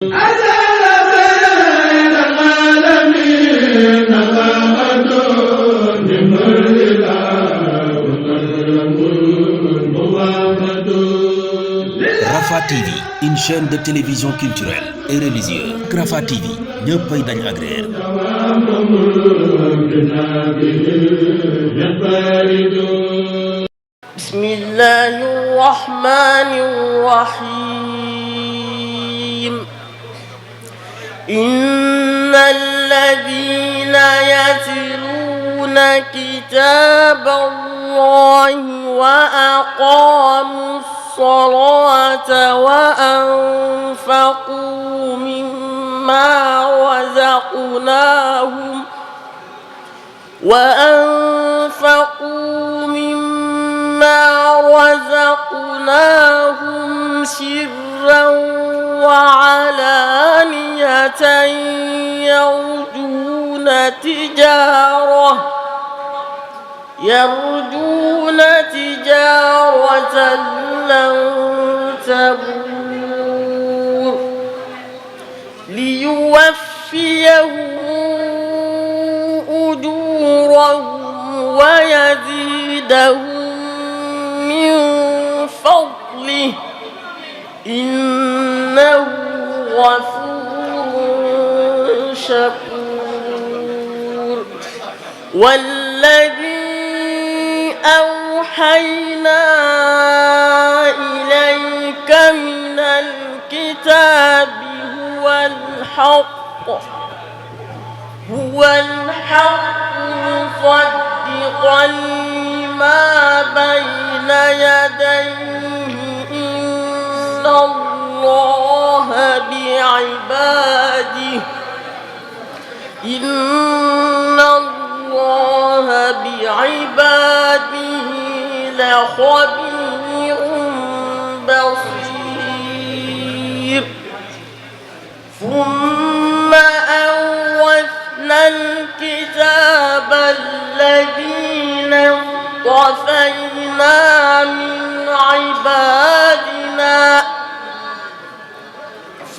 Rafah TV, une chaîne de télévision culturelle et religieuse. Rafah TV ñëppay dañ agréer. Bismillahir Rahmanir Rahim. Innal ladhina yatluna kitaballahi wa aqamus الصلاة وأنفقوا مما رزقناهم سرا وعلانية يرجون تجارة لن تبور ليوفيهم أجورهم ويزيدهم من فضله إنه غفور شكور. والذي أوحينا إليك من الكتاب هو الحق مصدقا لما بين يديه إن الله بعباده لخبير بصير. ثم أورثنا الكتاب الذين اصطفينا من عبادنا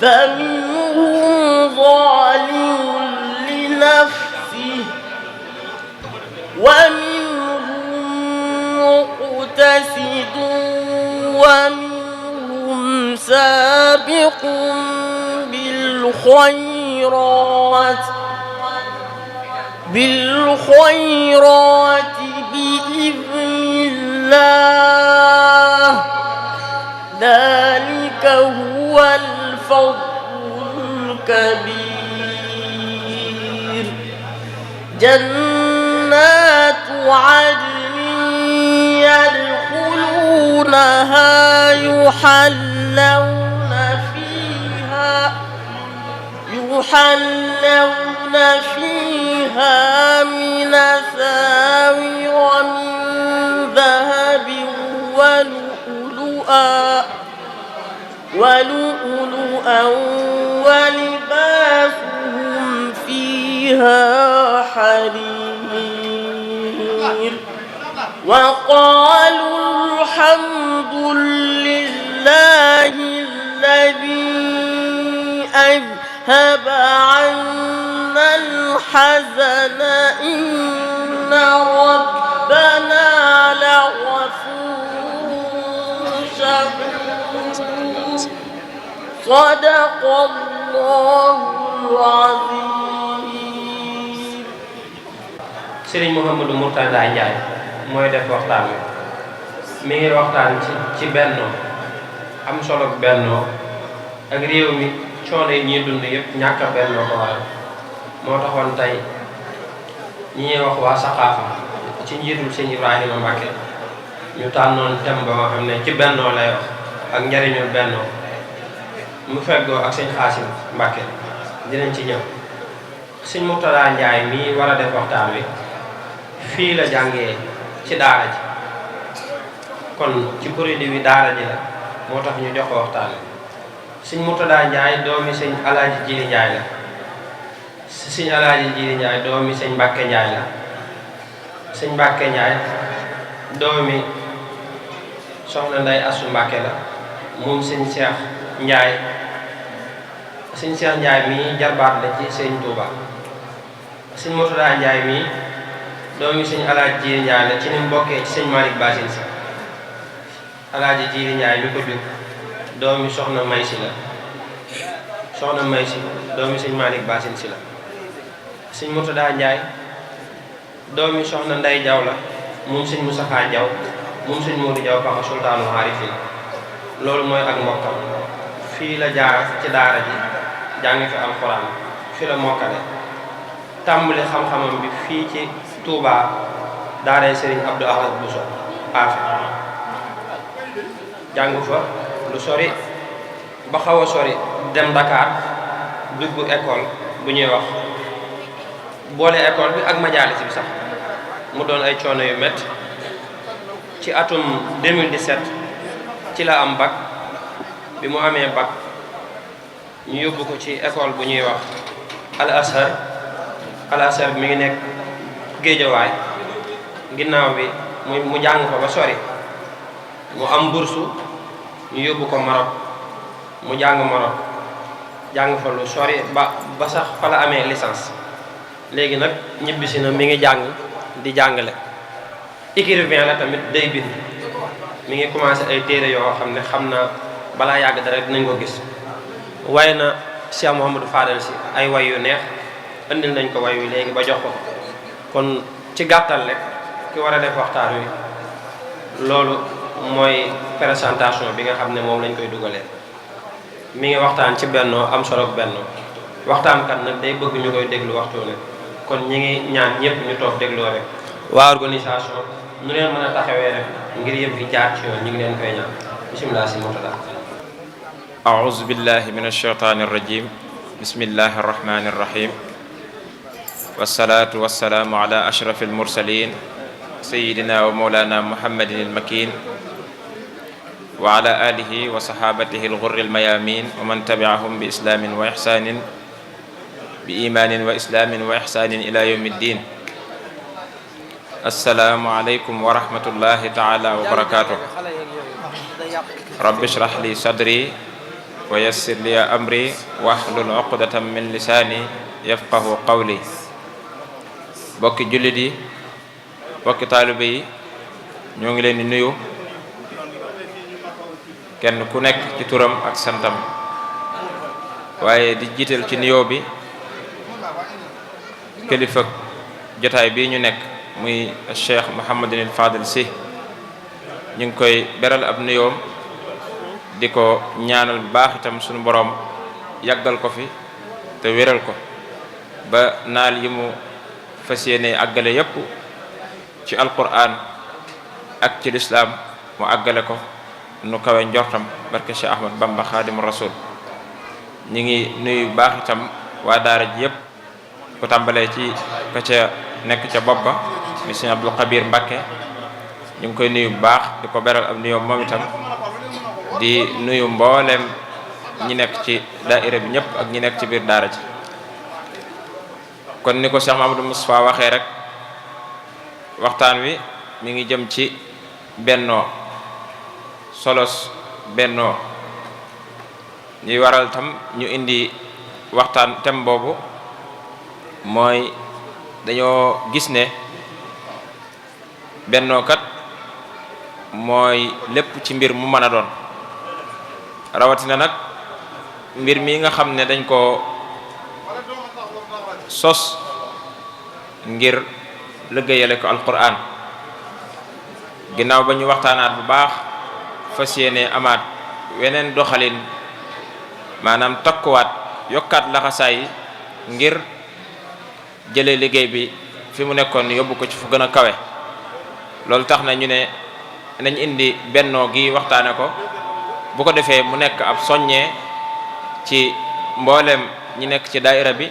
فمنهم ظالم لنفسه ومنهم مقتصد ومنهم سابق بالخيرات بإذن الله. ذلك هو الفضل الكبير. جنات عدن يدخلونها يحلون فيها من أساور من ذهب ولؤلؤا ولباسهم فيها حرير. وقالوا الحمد لله الذي أذهب عنا الحزن إن ربنا لغفور شكور. صدق الله العظيم. Sëriñ Mouhamadou Mourtada Ndiaye mooy def waxtaan wi mi ngi waxtaan ci bennoo am solo bennoo ak réew mi coono yi ñuy dund yëpp ñàkk a bennoo ko waral moo taxoon tey ñi ñuy wax waa Saxaafa ci njiitul sëñ Ibrahima Mbacke ñu tànnoon thème ba nga xam ne ci bennoo lay wax ak njariñul bennoo mu feggoo ak sëñ Xaasim Mbacke dinañ ci ñëw. sëñ Mourtada Ndiaye mii war a def waxtaan wi fii la jàngee ci daara ji kon ci produit wi daara ji la moo tax ñu jox ko waxtaan wi. sëñ Mourtada Ndiaye doomi sëñ Alaaji Jili Ndiaye la sëñ Alaaji Jili Ndiaye doomi sëñ Mbàkke Ndiaye la sëñ Mbàkke Ndiaye doomi soxna Nday Asu Mbàkke la moom sëñ Cheikh Ndiaye sëñ Cheikh Ndiaye mii jarbaat la ci sëñ Touba. sëñ Murtada Ndiaye mii doomi sëñ Alaaji Jiiri Ndiaye la ci ni mu bokkee ci sëñ Malick Basin si. Alaaji Jiiri Ndiaye mi ko jur doomi soxna May si la. soxna May si doomi sëñ Malick Basin si la. sëñ Murtada Ndiaye doomi soxna Ndey Jaw la moom sëñ Moustapha Jaw moom sëñ Modou Jaw Paxa sultaanu Arifin. loolu mooy ak mbokkam fii la jaar ci daara ji jàngi fi alxuraan fii la mokkale tàmbali xam-xamam bi fii ci Touba daaray Serigne Abdou Ahad Bousso Afe jàng fa lu sori ba xaw a sori dem Dakar dugg école bu ñuy wax boole école bi ak majaalis bi sax mu doon ay coono yu métti ci atum 2017 ci la am bac bi mu amee bac ñu yóbbu ko ci école bu ñuy wax Al Azhar bi mi ngi nekk Géejawaay ginnaaw bi mu jàng fa ba sori mu am bursu ñu yóbbu ko Maroc mu jàng Maroc jàng fa lu sori ba sax fa la amee licence léegi nag ñibbisi na mi ngi jàng di jàngale écrivain la tamit day bind mi ngi commencé ay téere yoo xam ne xam naa balaa yàgg dara dinañ ko gis waaye na Cheikh Mouhamadou Fadal si ay way yu neex indil nañ ko way wi léegi ba jox ko kon ci gàttal rek ki war a def waxtaan wi loolu mooy présentation bi nga xam ne moom lañ koy dugalee mi ngi waxtaan ci bennoo am solo bennoo waxtaankat nag day bëgg ñu koy déglu waxtu ne kon ñi ngi ñaan ñëpp ñu toog dégloo rek waa organisation nu leen mën a taxawee rek ngir yëpp fi jaar ci yoon ñu ngi leen koy ñaan bismillah si Murtada. أعوذ بالله من الشيطان الرجيم بسم الله الرحمن الرحيم والصلاة والسلام على أشرف المرسلين سيدنا ومولانا محمد المكين وعلى آله وصحابته الغر الميامين ومن تبعهم بإسلام وإحسان بإيمان وإسلام وإحسان إلى يوم الدين السلام عليكم ورحمة الله تعالى وبركاته رب اشرح لي صدري ويسر لي أمري واحلل عقدة من لساني يفقه قولي bokki jullit yi bokki taalibe yi ñoo ngi leen di nuyu kenn ku nekk ci turam ak santam waaye di jiital ci nuyoo bi kilifa jotaay bii ñu nekk muy Cheikh Mouhamadul Fadil Sy ñu ngi koy beral ab nuyoom di ko ñaanal baax itam suñu boroom yàggal ko fi te wéral ko ba naal yi mu fas yéene àggale yépp ci alquran ak ci lislaam mu àggale ko nu kawe njortam barke Cheikh Ahmad Bamba Xaadimu Rasul ñi ngi nuyu baax itam waa daara ji yépp ku tàmbalee ci ka ca nekk ca bopp ba mi Sëñ Abdul Xabir Mbàkke ñu ngi koy nuyu bu baax di ko beral ab nuyoo moom itam di nuyu mboolem ñi nekk ci daaira bi ñëpp ak ñi nekk ci biir daara ji kon ni ko Cheikh Mamadou Moustapha waxee rek waxtaan wi mi ngi jëm ci bennoo solos bennoo ñuy waral tam ñu indi waxtaan thème boobu mooy dañoo gis ne bennoo kat mooy lépp ci mbir mu mën a doon rawatina nag mbir mi nga xam ne dañ ko sos ngir liggéeyale ko alquran ginnaaw ba ñu waxtaanaat bu baax fas yéene amaat weneen doxalin maanaam takkuwaat yokkaat laxasaay ngir jële liggéey bi fi mu nekkoon yóbbu ko ci fu gën a kawe loolu tax na ñu ne nañ indi bennoo gi waxtaane ko bu ko defee mu nekk ab soññee ci mbooleem ñi nekk ci daaira bi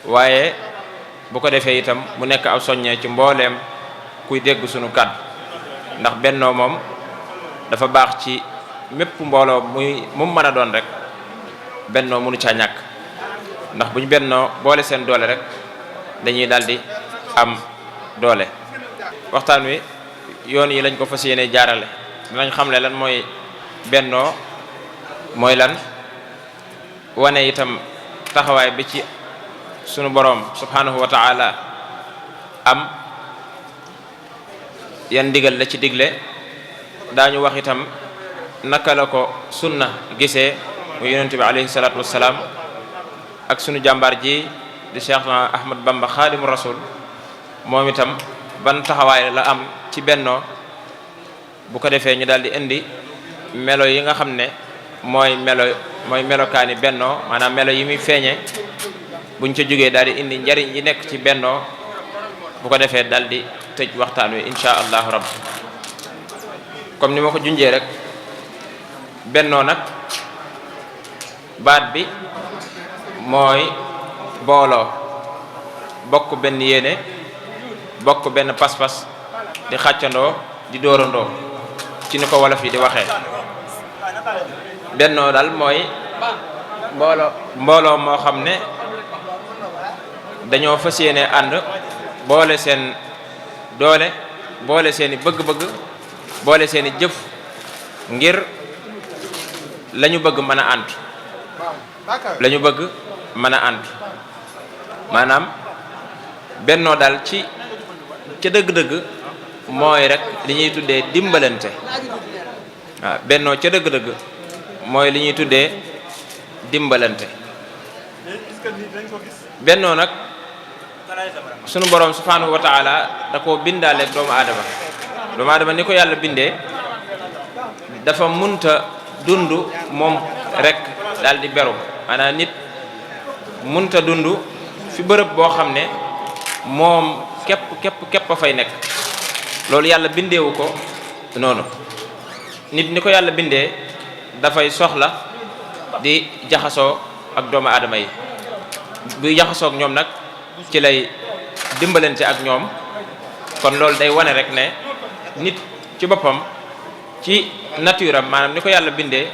waaye bu ko defee itam mu nekk ab soññee ci mbooleem kuy dégg sunu kàddu ndax bennoo moom dafa baax ci mépp mbooloo mu mën a doon rek bennoo mënu caa ñàkk ndax bu ñu bennoo boole seen doole rek dañuy daldi am doole waxtaan wi yoon yi lañ ko fas yéene jaarale dinañ xamle lan mooy bennoo mooy lan wane itam taxawaay bi ci sunu boroom subhanahu wa ta'ala am yan ndigal la ci digle daañu wax itam naka la ko sunna gisee mu yonent bi alayhi salaatu wassalaam ak sunu jàmbaar ji di Cheikhna Ahmad Bamba Xaadimu Rasul moom itam ban taxawaay la am ci bennoo bu ko defee ñu daal di indi melo yi nga xam ne mooy melokaani bennoo maanaam melo yi muy feeñe buñ ca jógee daal di indi njariñ yi nekk ci bennoo bu ko defee daal di tëj waxtaan wi insha allahu rabbi comme ni ma ko junjee rek bennoo nag baat bi mooy booloo bokk benn yéene bokk benn pas-pas di xàccandoo di dóorandoo ci ni ko wolof yi di waxee bennoo daal mooy mbooloo moo xam ne dañoo fas yéene ànd boole seen doole boole seeni bëgg-bëgg boole seeni jëf ngir lañu bëgg mën a ànd lañu bëgg mën a ànd maanaam bennoo daal ci ca dëgg-dëgg mooy rek li ñuy tuddee dimbalante waaw bennoo ca dëgg-dëgg mooy li ñuy tuddee dimbalante bennoo nag sunu boroom subhanahu wa ta'ala da koo bindaaleeg doomu aadama ni ko yàlla bindee dafa munta dund moom rek daal di beru maanaam nit munta dund fi bërëb boo xam ne moom képp a fay nekk loolu yàlla bindeewu ko noonu nit ni ko yàlla bindee dafay soxla di jaxasoo ak doomu aadama yi buy jaxasoo ak ñoom nag ci lay dimbalante ak ñoom kon loolu day wane rek ne nit ci boppam ci nature am maanaam ni ko yàlla bindee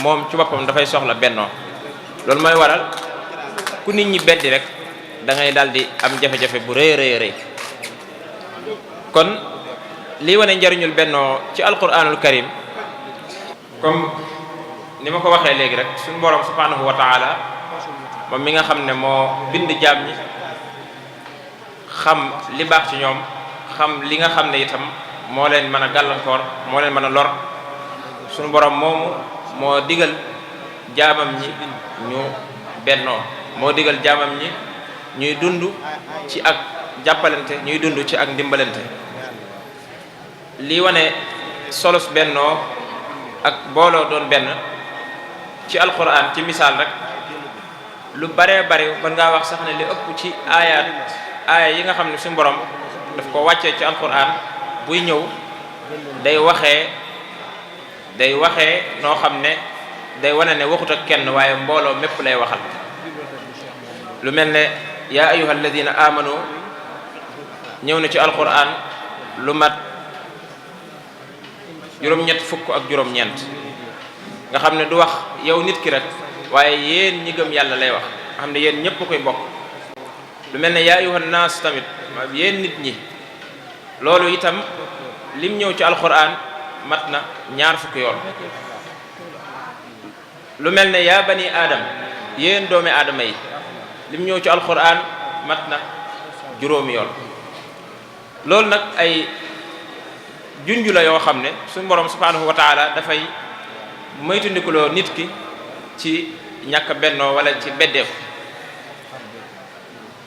moom ci boppam dafay soxla bennoo loolu mooy waral ku nit ñi beddi rek da ngay daal di am jafe-jafe bu rëy rëy kon lii wane njariñul bennoo ci alquranul karim comme ni ma ko waxee léegi rek suñu borom subhanahu wa ta'ala moom mi nga xam ne moo bind jaam ñi xam li baax ci ñoom xam li nga xam ne itam moo leen mën a gàllankoor moo leen mën a lor suñu borom moomu moo digal jaamam ñi ñu bennoo moo digal jaamam ñi ñuy dund ci ak jàppalante ñuy dund ci ak ndimbalante lii wane solos bennoo ak booloo doon benn ci alquran ci misaal rek lu baree bare mën ngaa wax sax ne li ëpp ci aaya yi nga xam ne suñu borom daf ko wàccee ci alquran buy ñëw day waxee noo xam ne day wane ne waxut ak kenn waaye mbooloo mépp lay waxal lu mel ne yaa ayyuhal ladina amanu ñëw na ci alquran lu mat juróom-ñett fukk ak juróom-ñeent nga xam ne du wax yow nit ki rek waaye yéen ñi gëm yàlla lay wax nga xam ne yéen ñëpp koy bokk lu mel ne yaa ayyuhan naas tamit yéen nit ñi loolu itam lim ñëw ci alquran mat na ñaar fukki yoon lu mel ne yaa bani aadam yéen doomi aadama yi lim ñëw ci alquran mat na juróomi yoon loolu nag ay junju la yoo xam ne suñu borom subhanahu wa ta'ala dafay moytandikuloo nit ki ci ñàkk bennoo wala ci beddeeku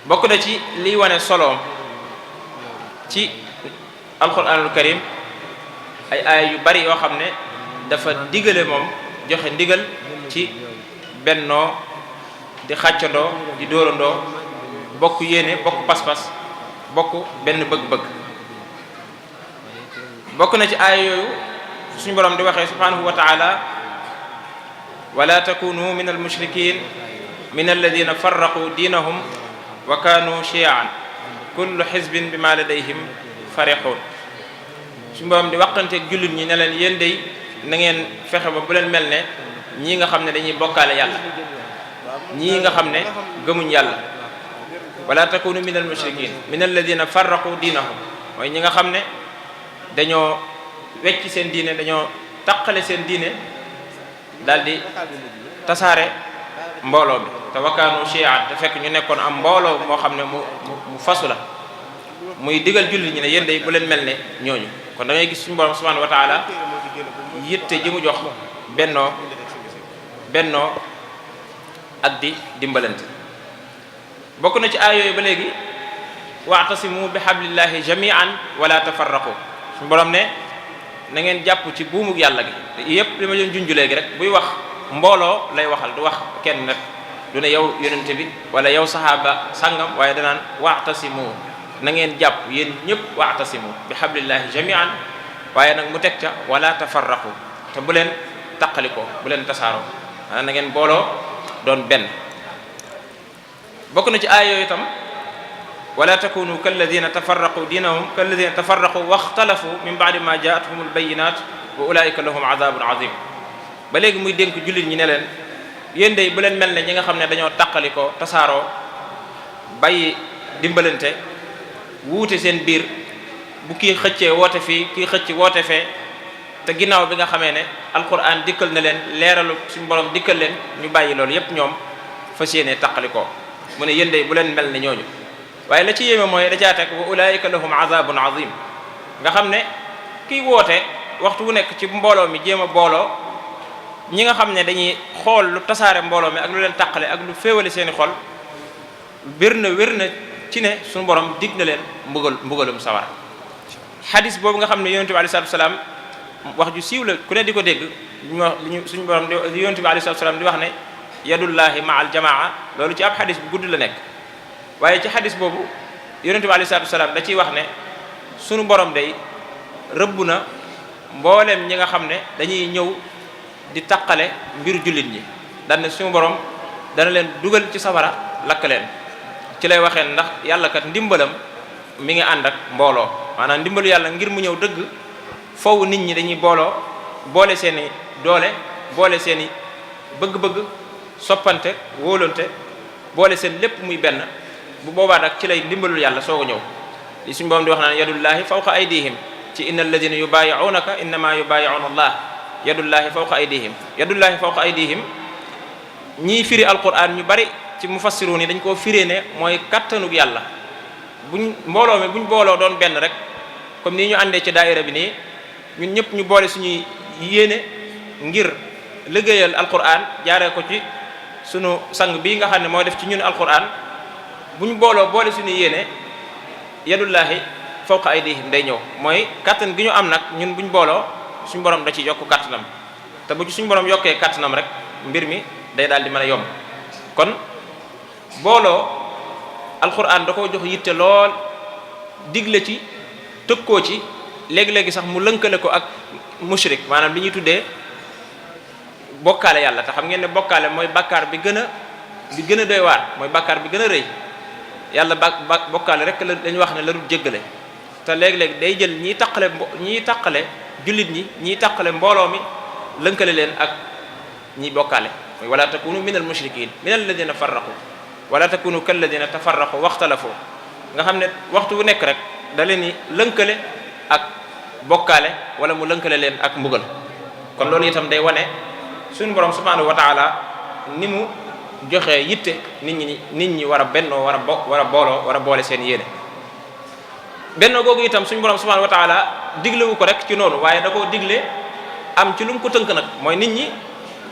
bokk na ci liy wane soloom ci alquranul karim ay aaya yu bari yoo xam ne dafa digale moom joxe ndigal ci bennoo di xàccandoo di dóorandoo bokk yéene bokk pas-pas bokk benn bëgg-bëgg bokk na ci aaya yooyu suñu borom di waxee subhanahu wa ta'ala wala takunu min almushrikin min alladina farraqu diinahum wa kanu shi'an kullu xisbin bima ladayhim farihun suñu borom di waxanteeg jullit ñi ne leen yéen day na ngeen fexe ba bu leen mel ne ñii nga xam ne dañuy bokkaale yàlla ñii nga xam ne gëmuñ yàlla wala takunu min almushrikin min alladina farraqu diinahum mooy ñi nga xam ne dañoo wecc seen diine dañoo taqale seen diine daal di tasaare mbooloo mi te wakaanu shi'a te fekk ñu nekkoon am mbooloo moo xam ne mu fasu la muy digal jullit ñi ne yéen day bu leen mel ne ñooñu. kon da ngay gis suñu borom subhanahu wa taala yitte ji mu jox bennoo ak di dimbalante. bokk na ci aay yooyu ba léegi wa'tasimu bi hablillahi jami'an wala tafarraqu suñu borom ne na ngeen jàpp ci buumug yàlla gi yépp li ma leen junj léegi rek buy wax mbooloo lay waxal du wax kenn nag du ne yow yonente bi wala yow sahaaba sàngam waaye danaan wa'tasimu na ngeen jàpp yéen ñëpp wa'tasimu bi hablillahi jami'an waaye nag mu teg ca wala tafarraqu te bu leen taqalikoo bu leen tasaaroo maanaam na ngeen booloo doon benn. bokk na ci aaya yooyu itam wala takunu kalladina tafarraqu diinahum kalladina tafarraqu waxtalafu min baadi ma jaatuhum albayinat wa ulaika lahum adabun azim. ba léegi muy dénk jullit ñi ne leen yéen day bu leen mel ne ñi nga xam ne dañoo taqalikoo tasaaroo bàyyi dimbalante wuute seen biir bu kii xëccee woote fii kii xëcc woote fee te ginnaaw bi nga xamee ne alquran dikkal na leen leeralu suñu borom dikkal leen ñu bàyyi loolu yépp ñoom fas yéene taqalikoo. mu ne yéen de bu leen mel ne ñooñu waaye la ci yéeme mooy da caa teg wa ulaika lahum azabun azim nga xam ne kiy woote waxtu wu nekk ci mbooloo mi jéem a booloo ñi nga xam ne dañuy xool lu tasaare mbooloo mi ak lu leen taqale ak lu féewale seeni xol wér na ci ne suñu borom dig na leen mbugalum sawara. xadis boobu nga xam ne yonente bi alei salatu salaam wax ju siiw la ku ne di ko dégg suñu borom di yonente bi alei salatu salaam di wax ne yadullahi ma al jamaa loolu ci ab xadis bu gudd la nekk waaye ci xadis boobu yonente bi alei salatu salaam da ciy wax ne sunu borom day rëbb na mbooleem ñi nga xam ne dañuy ñëw di taqale mbiru jullit ñi daan ne suñu borom dana leen dugal ci safara lakk leen. ci lay waxee ndax yàlla kat ndimbalam mi ngi ànd ak mbooloo maanaam ndimbalu yàlla ngir mu ñëw dëgg foofu nit ñi dañuy boole seeni doole boole seeni bëgg-bëgg soppante wóolante boole seen lépp muy benn bu boobaa nag ci lay ndimbalul yàlla soog a ñëw li suñu borom di wax naan yadullahi fawqa aydihim ci inna alladina yubayi'unaka innama yubayi'una allah yadullahi fawqa aydihim yadullahi fawqa aydihim ñii firi alquran ñu bari ci mufassiruun yi dañ koo firee ne mooy kattanug yàlla mbooloo mi buñ booloo doon benn rek comme ni ñu àndee ci daayira bi nii ñun ñëpp ñu boole suñuy yéene ngir liggéeyal alquran jaaree ko ci sunu sang bii nga xam ne mooy def ci ñun alquran bu ñu boole suñuy yéene yadullahi fawqa aydihim day ñëw mooy kattan gi ñu am nag ñun buñ booloo suñu borom da ci yokk kattanam te bu ci suñu borom yokkee kattanam rek mbir mi day daal di mën a yomb kon booloo alquran da ko jox yitte lool digle ci tëkkoo ci léegi-léegi sax mu lënkale ko ak mushrik maanaam li ñuy tuddee bokkaale yàlla te xam ngeen ne bokkaale mooy bakkaar bi gën a doy waar mooy bakkaar bi gën a rëy yàlla bokkaale rek lañu wax ne la dul jéggale te léegi-léegi day jël ñiy taqale jullit ñiy taqale mbooloo mi lënkale leen ak ñiy bokkaale mooy wala takunu min al mushrikin min alladina farraqu wala takunu kalladina tafarraqu waxtalafu nga xam ne waxtu bu nekk rek da leen ni lënkale ak bokkaale wala mu lënkale leen ak mbugal kon loolu itam day wane suñu borom subhanahu wa taala ni mu joxe yitte nit ñi war a bennoo war a booloo war a boole seen yéene bennoo googu itam suñu borom subhanahu wa taala diglewu ko rek ci noonu waaye da koo digle am ci lu mu ko tënk nag mooy nit ñi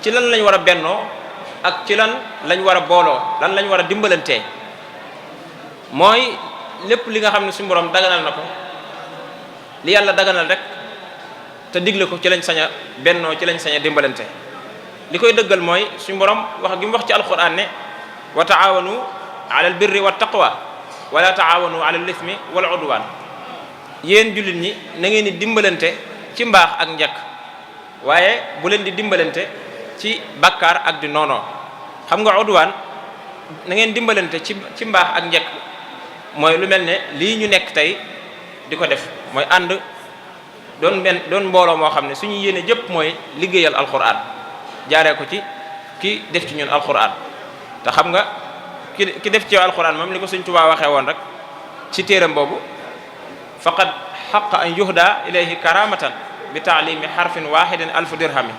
ci lan lañ war a bennoo ak ci lan lañ war a booloo lan lañ war a dimbalantee mooy lépp li nga xam ne suñu borom daganal na ko li yàlla daganal rek te digle ko ci lañ sañ a bennoo ci lañ sañ a dimbalante li koy dëggal mooy suñu borom wax gi mu wax ci alquran ne wa taawanu ala al birri wa taqwa wala taawanu ala al ithmi wal udwan yéen jullit ñi na ngeen di dimbalante ci mbaax ak njëkk waaye bu leen di dimbalante ci bakkaar ak di noonoo xam nga udwaan na ngeen dimbalante ci mbaax ak njëkk mooy lu mel ne lii ñu nekk tey di ko def mooy ànd doon mbooloo moo xam ne suñu yéene jëpp mooy liggéeyal alquran jaaree ko ci ki def ci ñun alquran te xam nga ki def ci alquran moom li ko Sëñ Tuubaa waxee woon rek ci téeram boobu faqad xaqa an yuhda ilayhi karamatan bi taalimi xarfin wahidin alfu dirhami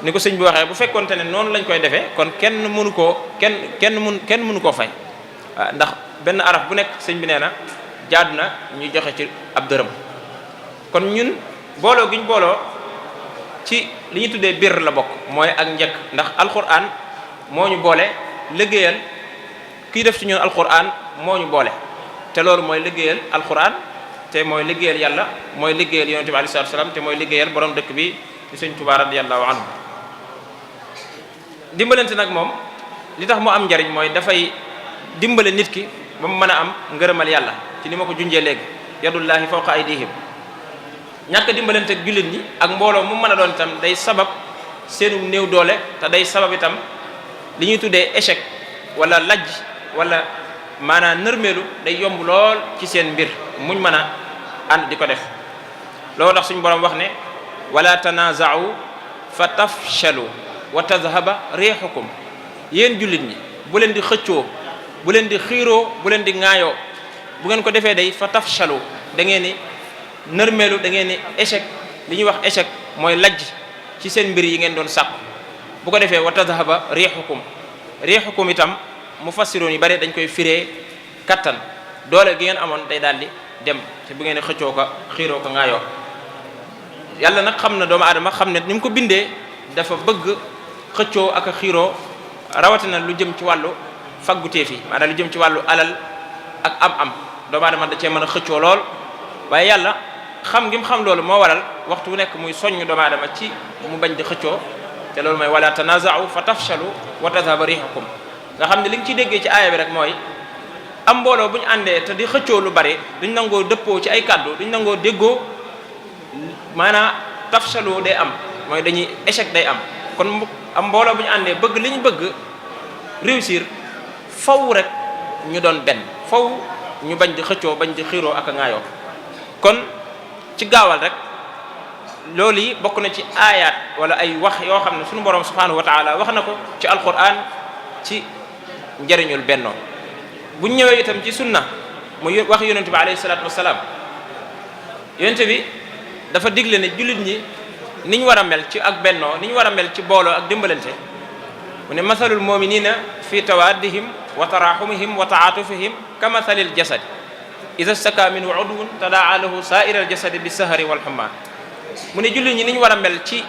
ni ko sëñ bi waxee bu fekkonte ne noonu lañ koy defee kon kenn mënu koo fay waaw ndax benn araf bu nekk sëñ bi nee na jaadu na ñu joxe ci ab dërëm kon ñun booloo gi ñu booloo ci li ñu tuddee bir la bokk mooy ak njëkk ndax alquran moo ñu boole liggéeyal kii def ci ñun alquran moo ñu boole te loolu mooy liggéeyal alquran te mooy liggéeyal yàlla mooy liggéeyal yonente bi alayhi salaatu salaam te mooy liggéeyal borom dëkk bi di sëñ Tuubaa radiyallahu anhu dimbalante nag moom li tax mu am njariñ mooy dafay dimbale nit ki ba mu mën a am ngërëmal yàlla ci ni ma ko junjee léegi yadullahi fawqa aydihim ñàkk dimbalante ak jullit ñi ak mbooloo mu mën a doon itam day sabab seenu néew doole te day sabab itam li ñuy tuddee échec wala lajj wala maanaam nërmeelu day yomb lool ci seen mbir muñ mën a ànd di ko def loolu tax suñu borom wax ne wala tanaza'u fa tafshalu wa tadhhaba rihukum yéen jullit ñi bu leen di xëccoo bu leen di xiiroo bu leen di ŋaayoo bu ngeen ko defee day fa tafshalu da ngeen ni nërmeelu da ngeen ni échec li ñuy wax échec mooy lajj ci seen mbir yi ngeen doon sàkku bu ko defee wa tadhhaba rihukum itam mufassiroon yu bari dañ koy firee kattan doole gi ngeen amoon day daal di dem te bu ngeen xëccoo ko xiiroo ko ŋaayoo yàlla nag xam na doomu aadama xam ne ni mu ko bindee dafa bëgg xëccoo ak a xiiroo rawatina lu jëm ci wàllu fagguteef yi maanaam lu jëm ci wàllu alal ak am doomu aadama da cee mën a xëccoo lool waaye yàlla xam ngi mu xam loolu moo waral waxtu bu nekk muy soññ doomu aadama ci mu bañ di xëccoo te loolu mooy wala tanaza'u fa tafshalu wa tadhhaba rihukum nga xam ne li nga ciy déggee ci aaya bi rek mooy am mbooloo bu ñu àndee te di xëccoo lu bari duñ nangoo dëppoo ci ay kàddu duñ nangoo déggoo maanaam tafshalu day am mooy dañuy échec day am kon am mbooloo bu ñu àndee bëgg li ñu bëgg réussir faw rek ñu doon benn faw ñu bañ di xëccoo bañ di xiiroo ak a ŋaayoo kon ci gaawal rek loolu yi bokk na ci aayaat wala ay wax yoo xam ne suñu borom subhanahu wa taala wax na ko ci alquran ci njëriñul bennoo bu ñëwee itam ci sunna mu wax yonente bi alayhi salaatu wasalaam yonente bi dafa digle ne jullit ñi ni ñu war a mel ci ak bennoo ni ñu war a mel ci booloo ak dimbalante mu ne mathalul muminina fi tawaddihim wa taraxumihim wa taatufihim ka mathalil jasad ida staka minhu udwun tadaa lahu saairal jasadi bi sahari wal humma mu ne jullit ñi ni ñu war a mel ci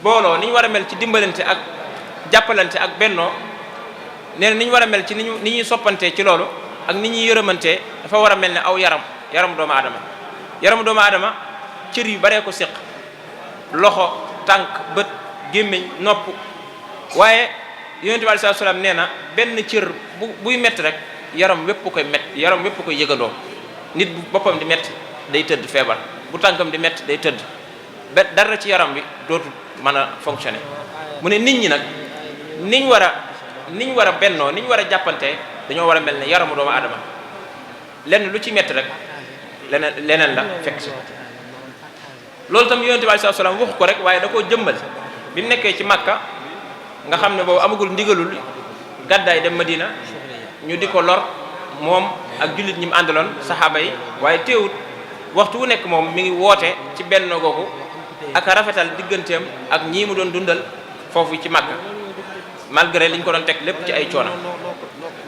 booloo ni ñu war a mel ci dimbalante ak jàppalante ak bennoo nee na ni ñu war a mel ci ni ñuy soppantee ci loolu ak ni ñuy yërëmantee dafa war a mel ne aw yaram doomu aadama cër yu baree ko séq loxo tànk bët gémmiñ nopp waaye yonent bi alayhi salaam nee na benn cër buy métti rek yaram wépp koy métti yaram wépp koy yëgandoo nit bu boppam di métti day tëdd feebar bu tànkam di métti day tëdd ba dara ci yaram bi dootul mën a fonctionner mu ne nit ñi nag niñ war a bennoo niñ war a jàppante dañoo war a mel ne yaramu doomu aadama lenn lu ci métti rek leneen la fekk si loolu tam yonent bi alayhi salaam waxu ko rek waaye da koo jëmmal bi mu nekkee ci Makka nga xam ne boobu amagul ndigalul gàddaay dem Madina ñu di ko lor moom ak jullit ñi mu àndaloon saxaaba yi waaye teewut waxtu wu nekk moom mi ngi woote ci benn googu ak rafetal digganteem ak ñii mu doon dundal foofu ci Makka malgré liñ ko doon teg lépp ci ay coono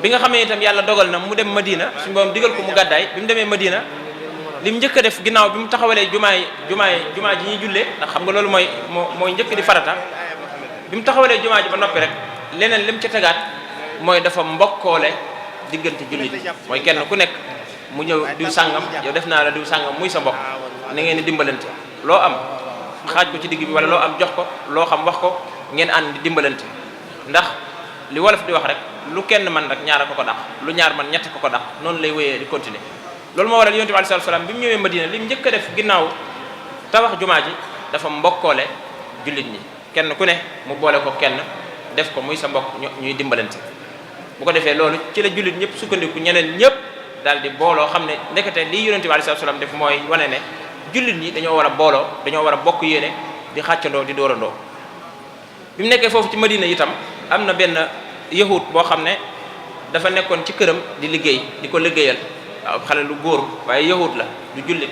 bi nga xamee itam yàlla dogal na mu dem Madina suñu borom digal ko mu gàddaay bi mu demee Madina li mu njëkk a def ginnaaw bi mu taxawalee jumaa ji ñuy jullee ndax xam nga loolu mooy njëkk di farata bi mu taxawalee jumaa ji ba noppi rek leneen li mu ca tegaat mooy dafa mbokkoole diggante jullit mooy kenn ku nekk mu ñëw diw sàngam yow def naa la diw sàngam muy sa mbokk na ngeen di dimbalante loo am xaaj ko ci digg bi wala loo am jox ko loo xam wax ko ngeen ànd di dimbalante ndax li wolof di wax rek lu kenn man rek ñaar ko dàq lu ñaar man ñett ko dàq noonu lay wéyee di continuer loolu moo waral yonent bi alayhi salaam bi mu ñëwee Madina li mu njëkk a def ginnaaw tabax jumaa ji dafa mbokkoole jullit ñi kenn ku ne mu boole ko kenn def ko muy sa mbokk ñuy dimbalante bu ko defee loolu ci la jullit ñëpp sukkandiku ñeneen ñëpp daal di booloo xam ne ndekete lii yonent bi alayhi salaam def mooy wane ne jullit ñi dañoo war a booloo dañoo war a bokk yéene di xàccandoo di dóorandoo bi mu nekkee foofu ci Madina itam am na benn yahud boo xam ne dafa nekkoon ci këram di liggéey di ko liggéeyal waaw xale lu góor waaye yahud la du jullit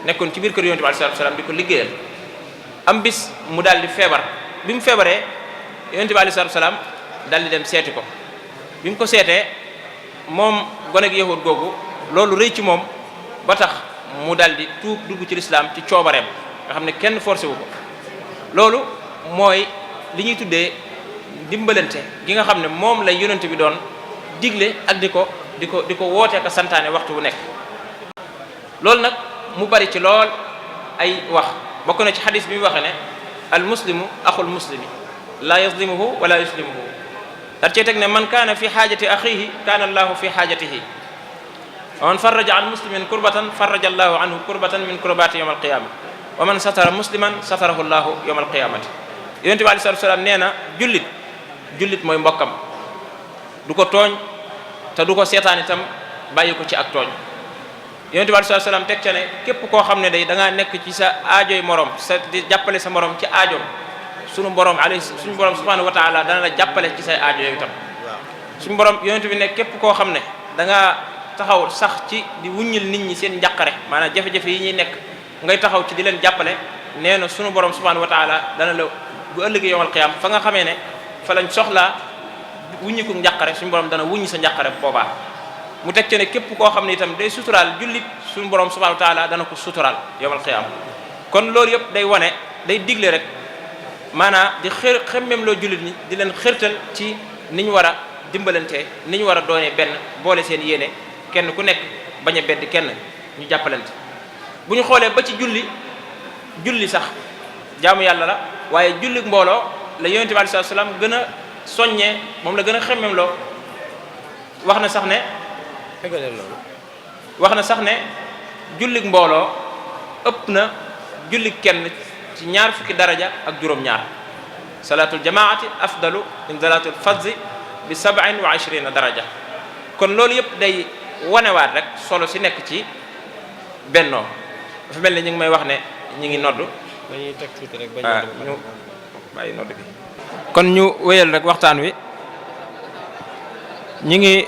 nekkoon ci biir kër yonent bi alayhi salaam di ko liggéeyal am bis mu daal di feebar bi mu feebaree yonent bi alayhi salaatu salaam dal di dem seeti ko bi mu ko seetee moom gone gi yahud googu loolu rëy ci moom ba tax mu dal di tuub dugg ci lislaam ci coobareem nga xam ne kenn forcé wu ko loolu mooy li ñuy tuddee dimbalante gi nga xam ne moom la yonent bi doon digle ak di ko wootee ko santaane waxtu wu nekk loolu nag mu bari ci lool ay wax bokk na ci xadis bi mu waxee ne al muslimu axul muslimi la yazlimuhu wala yuslimuhu dar cee teg ne man kaana fi xaajati axihi kaana allahu fi xaajatihi wa man farraja an muslimin kurbatan farraja allahu anhu kurbatan min kurbati yawm alqiyama wa man satara musliman satarahu llahu yawm alqiyamati yonent bi alei salatu salaam nee na jullit mooy mbokkam du ko tooñ te du ko seetaan itam bàyyi ko ci ak tooñ yonent bi alei salatu salaam teg ca ne képp koo xam ne day da ngaa nekk ci sa aajoy morom di jàppale sa morom ci aajoom suñu borom subhanahu wa taala dana la jàppale ci say aajo yooyu itam suñu borom yonent bi ne képp koo xam ne da ngaa taxaw sax ci di wuññil nit ñi seen njàqare maanaam jafe-jafe yi ñuy nekk ngay taxaw ci di leen jàppale nee na suñu borom subhanahu wa taala dana la bu ëllëgee yawmal qiyaam fa nga xamee ne fa lañ soxlaa wuññiku njàqare suñu borom dana wuññi sa njàqare boobaa mu teg ci ne képp koo xam ne itam day suturaal jullit suñu borom subhanahu wa taala dana ko suturaal yawmal qiyaam kon loolu yëpp day wane day digle rek maanaam di xemmem loo jullit ñi di leen xërtal ci ni ñu war a dimbalante ni ñu war a doonee benn boole seen yéene kenn ku nekk bañ a bedd kenn ñu jàppalante bu ñu xoolee ba ci julli sax jaamu yàlla la waaye julli mbooloo la yonent bi alayhi salaam gën a soññee moom la gën a xemmem loo wax na sax ne julli mbooloo ëpp na julli kenn ci ñaar fukki daraja ak juróom-ñaar salaatul jamaati afdalu min salaatul fadzi bi 27 daraja kon loolu yëpp day wanewaat rek solo si nekk ci bennoo dafa mel ni ñu ngi may wax ne ñu ngi noddu dañuy teg tuuti rek ñu bàyyi noddu bi kon ñu wéyal rek waxtaan wi ñu ngi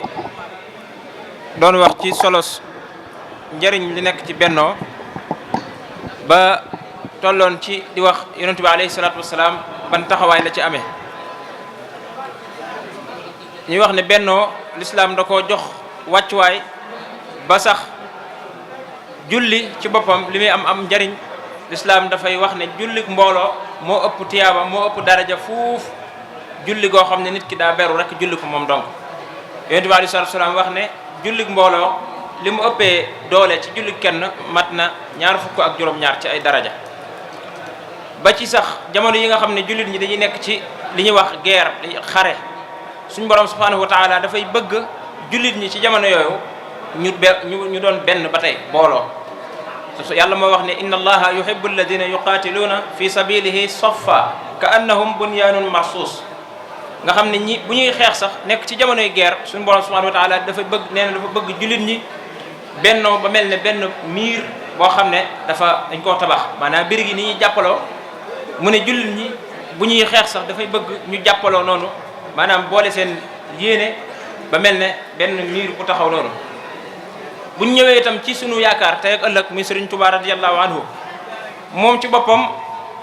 doon wax ci solos njëriñ li nekk ci bennoo ba tolloon ci di wax yonent bi alayhi salaatu wasalaam ban taxawaay la ci amee ñuy wax ne bennoo lislaam da koo jox wàccuwaay ba sax julli ci boppam li muy am njariñ lislaam dafay wax ne jullik mbooloo moo ëpp tiyaaba moo ëpp daraja fuuf julli goo xam ne nit ki daa beru rek julli ko moom donc yonent bi alayhi salaatu wasalaam wax ne jullik mbooloo li mu ëppee doole ci jullik kenn mat na 27 ci ay daraja ba ci sax jamono yi nga xam ne jullit ñi dañuy nekk ci li ñuy wax guerre xare suñu borom subhanahu wa taala dafay bëgg jullit ñi ci jamono yooyu ñu doon benn ba tey booloo yàlla moo wax ne inna allaha yuhibbu alladina yuqatiluuna fi sabilihi saffa ka annahum bunyanun marsus nga xam ne ñi bu ñuy xeex sax nekk ci jamonoy guerre suñu borom subhanahu wa taala dafa bëgg jullit ñi bennoo ba mel ne benn miir boo xam ne dañ koo tabax maanaam biir gi ni ñuy jàppaloo mu ne jullit ñi bu ñuy xeex sax dafay bëgg ñu jàppaloo noonu maanaam boole seen yéene ba mel ne benn miir bu taxaw noonu bu ñu ñëwee itam ci sunu yaakaar tey ak ëllëg muy Sëriñ Tuubaa radiyallahu anhu moom ci boppam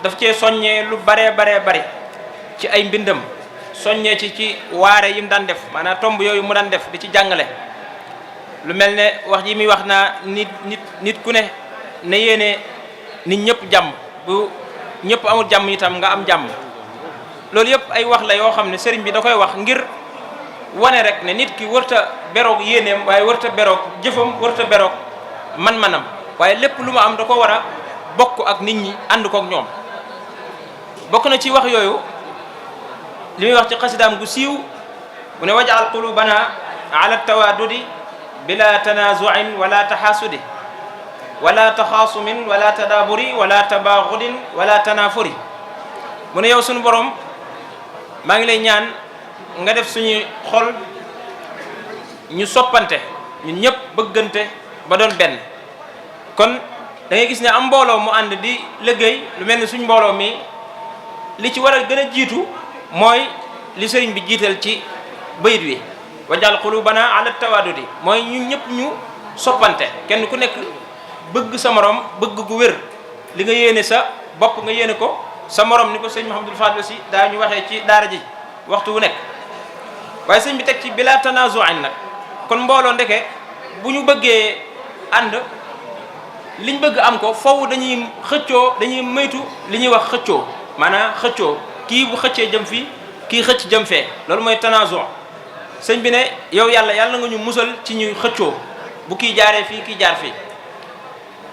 daf cee soññee lu baree bari ci ay mbindam soññee ci waare yi mu daan def maanaam tomb yooyu mu daan def di ci jàngale lu mel ne wax ji muy wax naa nit ku ne yéene nit ñëpp jàmm bu ñëpp amul jàmm itam nga am jàmm loolu yëpp ay wax la yoo xam ne sëriñ bi da koy wax ngir wane rek ne nit ki wërta beroog yéeneem waaye wërta beroog jëfam wërta beroog man-manam waaye lépp lu ma am da ko war a bokk ak nit ñi ànd kook ñoom bokk na ci wax yooyu li muy wax ci xasidaam gu siiw mu ne waj'al qulubana ala tawaadudi bila tanazuin wala taxaasudi wala taxaasumin wala tadaaburi wala tabaaxudin wala tanaafuri mu ne yow suñu borom maa ngi lay ñaan nga def suñuy xol ñu soppante ñun ñëpp bëggante ba doon benn kon da ngay gis ne am mbooloo mu ànd di liggéey lu mel ni suñ mbooloo mi li ci war a gën a jiitu mooy li sëriñ bi jiital ci bayit wi wajal qulubana ala tawadudi mooy ñun ñëpp ñu soppante kenn ku nekk bëgg sa morom bëgg gu wér li nga yéene sa bopp nga yéene ko sa morom ni ko sëñ Mouhamadul Fadil si daa ñu waxee ci daara ji waxtu wu nekk. waaye sëñ bi teg ci bila tanazu'in nag kon mbooloo ndeke bu ñu bëggee ànd liñ bëgg am ko foofu dañuy xëccoo dañuy moytu li ñuy wax xëccoo maanaam xëccoo kii bu xëccee jëm fii kii xëcc jëm fee loolu mooy tanazu' sëñ bi ne yow yàlla nga ñu musal ci ñuy xëccoo bu kii jaaree fii kii jaar fii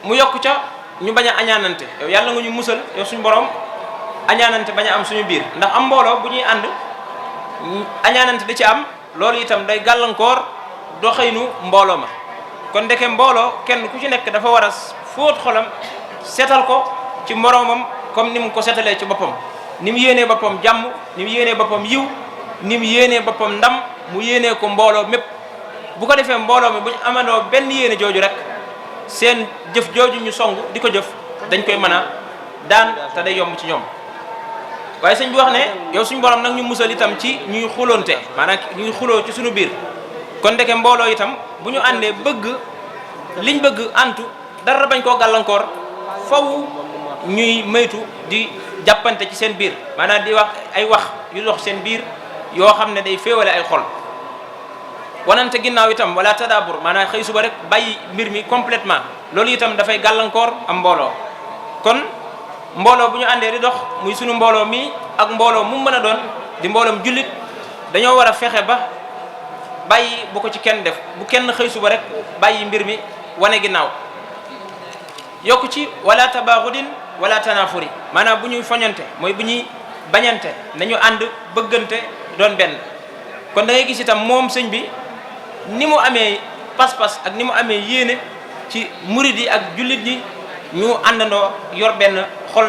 mu yokk ca ñu bañ a añaanante yow yàlla nga ñu musal yow suñu borom añaanante bañ a am suñu biir ndax am mbooloo bu ñuy ànd añaanante da ci am loolu itam day gàllankoor doxinu mbooloo ma kon ndeke mbooloo kenn ku ci nekk dafa war a fóot xolam seetal ko ci moroomam comme ni mu ko seetalee ci boppam ni mu yéenee boppam jàmm ni mu yéenee boppam yiw ni mu yéenee boppam ndam mu yéenee ko mbooloo mépp bu ko defee mbooloo mi bu ñu amandoo benn yéene jooju rek seen jëf jooju ñu song di ko jëf dañ koy mën a daan te day yomb ci ñoom waaye sëñ bi wax ne yow suñu borom nag ñu musal itam ci ñuy xuloonte maanaam ñuy xuloo ci suñu biir kon ndeke mbooloo itam bu ñu àndee bëgg liñ bëgg antu dara bañ koo gàllankoor faw ñuy maytu di jàppante ci seen biir maanaam di wax ay wax yu dox seen biir yoo xam ne day féewale ay xol wanante ginnaaw itam wala tadaabur maanaam xëy suba rek bàyyi mbir mi complètement loolu itam dafay gàllankoor am mbooloo kon mbooloo bu ñu àndee di dox muy sunu mbooloo mi ak mbooloo mu mën a doon di mbooloom jullit dañoo war a fexe ba bàyyi bu ko ci kenn def bu kenn xëy suba rek bàyyi mbir mi wane ginnaaw yokku ci wala tabaaxudin wala tanafuri maanaam bu ñuy foñante mooy bu ñuy bañante nañu ànd bëggante doon benn kon da ngay gis itam moom sëñ bi ni mu amee pas-pas ak ni mu amee yéene ci murid yi ak jullit ñi ñu àndandoo yor benn xol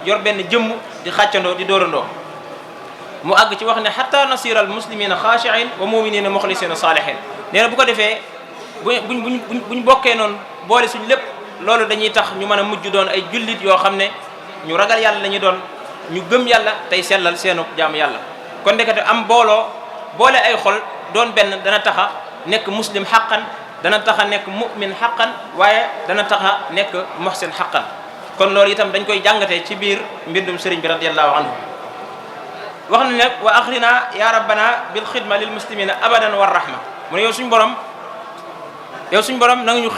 yor benn jëmm di xàccandoo di dóorandoo mu àgg ci wax ne hatta nasira al muslimina xaashiin wa muminina muxlisina saalihin nee na bu ko defee buñ bokkee noonu boole suñ lépp loolu dañuy tax ñu mën a mujj doon ay jullit yoo xam ne ñu ragal yàlla la ñuy doon ñu gëm yàlla tey sellal seenu jaamu yàlla kon ndekete am boole ay xol doon benn dana taxa nekk muslim xaqan dana taxa nekk mu'min xaqan waaye dana taxa nekk muhsin xaqan kon loolu itam dañ koy jàngatee ci biir mbindum sëriñ bi radiyallahu anhu wax na ne wa axrina ya rabbana bil xidma lil muslimina abadan war rahma mu ne yow suñu borom nang ñu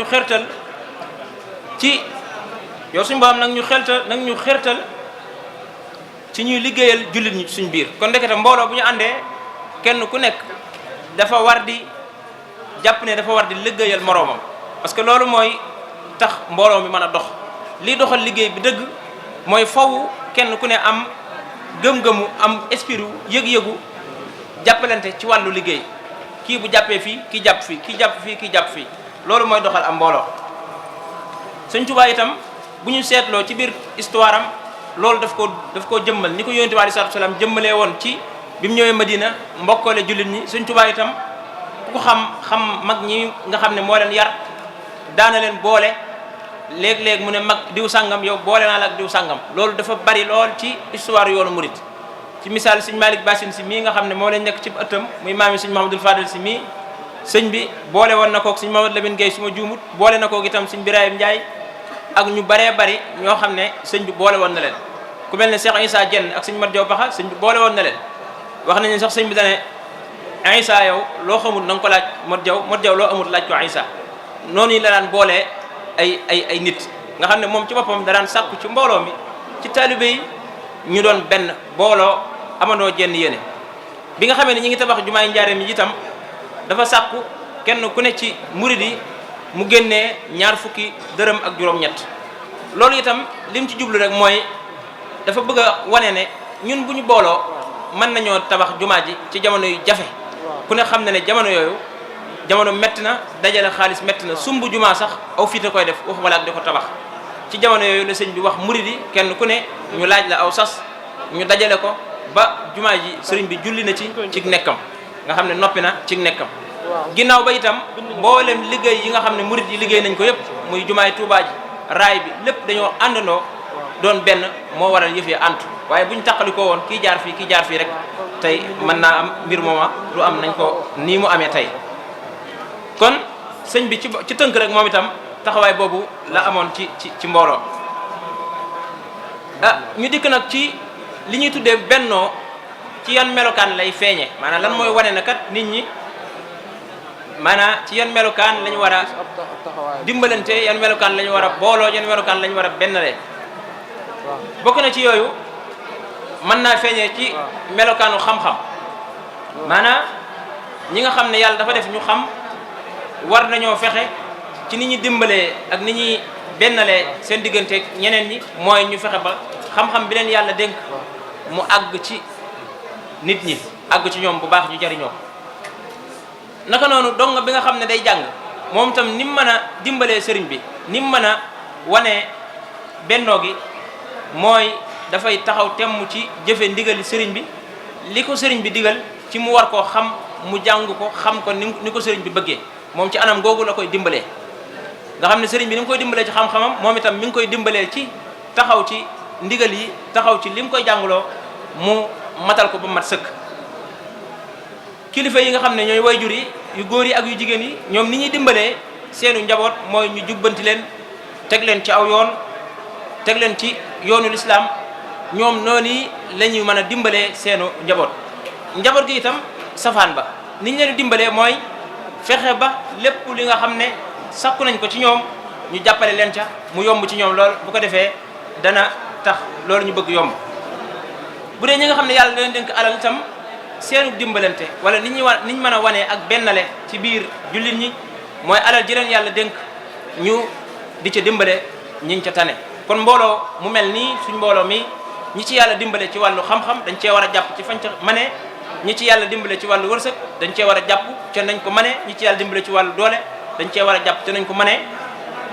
xertal ci yow suñu borom nag ñu xertal ci ñuy liggéeyal jullit ñi suñ biir kon ndekete mbooloo bu ñu àndee kenn ku nekk dafa war di jàpp ne dafa war di liggéeyal moroomam parce que loolu mooy tax mbooloo mi mën a dox lii doxal liggéey bi dëgg mooy faw kenn ku ne am gëm-gëmu am esprit yëg-yëgu jàppalante ci wàllu liggéey kii bu jàppee fii kii jàpp fii kii jàpp fii kii jàpp fii loolu mooy doxal am mbooloo Sëñ Tuubaa itam bu ñu seetloo ci biir histoire am loolu daf koo jëmmal ni ko Yonent bi alayhi salaatu wa salaam jëmmalee woon ci bi mu ñëwee Madina mbokkoole jullit ñi Sëñ Tuubaa itam ku xam mag ñi nga xam ne moo leen yar daana leen boole léeg-léeg mu ne mag diw sàngam yow boole naa la ak diw sàngam loolu dafa bari lool ci histoire yoonu murit ci misaal sëñ Malick Bassine si mii nga xam ne moo leen nekk ci ëttam muy maami sëñ Mouhamadul Fadil si mii sëñ bi boole woon na koog sëñ Mamadou Lamine Gueye su ma juumut boole na koog itam sëñ Birahim Ndiaye ak ñu baree bari ñoo xam ne sëñ bi boole woon na leen ku mel ne Cheikh Issa Dieng ak sëñ Mat Diaw Baxa sëñ bi boole woon na leen wax nañu sax sëñ bi dane Issa yow loo xamul na nga ko laaj Mat Diaw loo amul laaj ko Issa noonu la daan boolee ay nit nga xam ne moom ci boppam da daan sàkku ci mbooloo mi ci taalibe yi ñu doon benn booloo amandoo jenn yéene bi nga xamee ne ñi ngi tabax jumaay Njaaréem yi itam dafa sàkku kenn ku ne ci murid yi mu génnee 20 dërëm ak juróom-ñett loolu itam lim ci jublu rek mooy dafa bëgg a wane ne ñun bu ñu booloo mën nañoo tabax jumaa ji ci jamono yu jafe ku ne xam na ne jamono yooyu jamono métti na dajale xaalis métti na sumb jumaa sax aw fiite koy def wax wala ak di ko tabax ci jamono yooyu la sëñ bi wax murid yi kenn ku ne ñu laaj la aw sas ñu dajale ko ba jumaa ji sëriñ bi julli na ci nekkam nga xam ne noppi na ci nekkam ginnaaw ba itam mboolem liggéey yi nga xam ne murid yi liggéey nañ ko yëpp muy jumaay Tuubaa ji raay bi lépp dañoo àndandoo doon benn moo waral yëf yi antu waaye bu ñu taqalikoo woon kii jaar fii rek tey mën naa am mbir mooma du am nañ ko nii mu amee tey kon sëñ bi ci tënk rek moom itam taxawaay boobu la amoon ci mbooloo ñu dikk nag ci li ñuy tuddee bennoo ci yan melokaan lay feeñe maanaam lan mooy wane na kat nit ñi maanaam ci yan melokaan lañu war a dimbalante yan melokaan lañu war a booloo yan melokaan lañu war a bennale bokk na ci yooyu mën naa feeñee ci melokaanu xam-xam maanaam ñi nga xam ne yàlla dafa def ñu xam war nañoo fexe ci ni ñuy dimbalee ak ni ñuy bennalee seen diggante ñeneen ñi mooy ñu fexe ba xam-xam bi leen yàlla dénk mu àgg ci nit ñi àgg ci ñoom bu baax ñu jariñoo naka noonu dong bi nga xam ne day jàng moom itam ni mu mën a dimbalee sëriñ bi ni mu mën a wane bennoo gi mooy dafay taxaw temm ci jëfe ndigali sëriñ bi li ko sëriñ bi digal ci mu war koo xam mu jàng ko xam ko ni ko sëriñ bi bëggee moom ci anam googu la koy dimbalee nga xam ne sëriñ bi ni mu koy dimbalee ci xam-xamam moom itam mi ngi koy dimbalee ci taxaw ci ndigal yi taxaw ci li mu koy jàngloo mu matal ko ba mat sëkk kilifa yi nga xam ne ñooy wayjur yi yu góor yi ak yu jigéen yi ñoom ni ñuy dimbalee seenu njaboot mooy ñu jubbanti leen teg leen ci aw yoon teg leen ci yoonu lislaam ñoom noonu la ñuy mën a dimbalee seenu njaboot gi itam safaan ba ni ñu leen di dimbalee mooy fexe ba lépp li nga xam ne sakku nañ ko ci ñoom ñu jàppale leen ca mu yomb ci ñoom lool bu ko defee dana tax loolu ñu bëgg yomb bu dee ñi nga xam ne yàlla da leen dénk alal itam seenu dimbalante wala ni ñu mën a wanee ak bennale ci biir jullit ñi mooy alal ji leen yàlla dénk ñu di ca dimbale ñiñ ca tane kon mbooloo mu mel nii suñ mbooloo mi ñi ci yàlla dimbale ci wàllu xam-xam dañ cee war a jàpp ci fañ ca mane ñi ci yàlla dimbale ci wàllu wërsëg dañ cee war a jàpp ca nañ ko mane ñi ci yàlla dimbale ci wàllu doole dañ cee war a jàpp ca nañ ko mane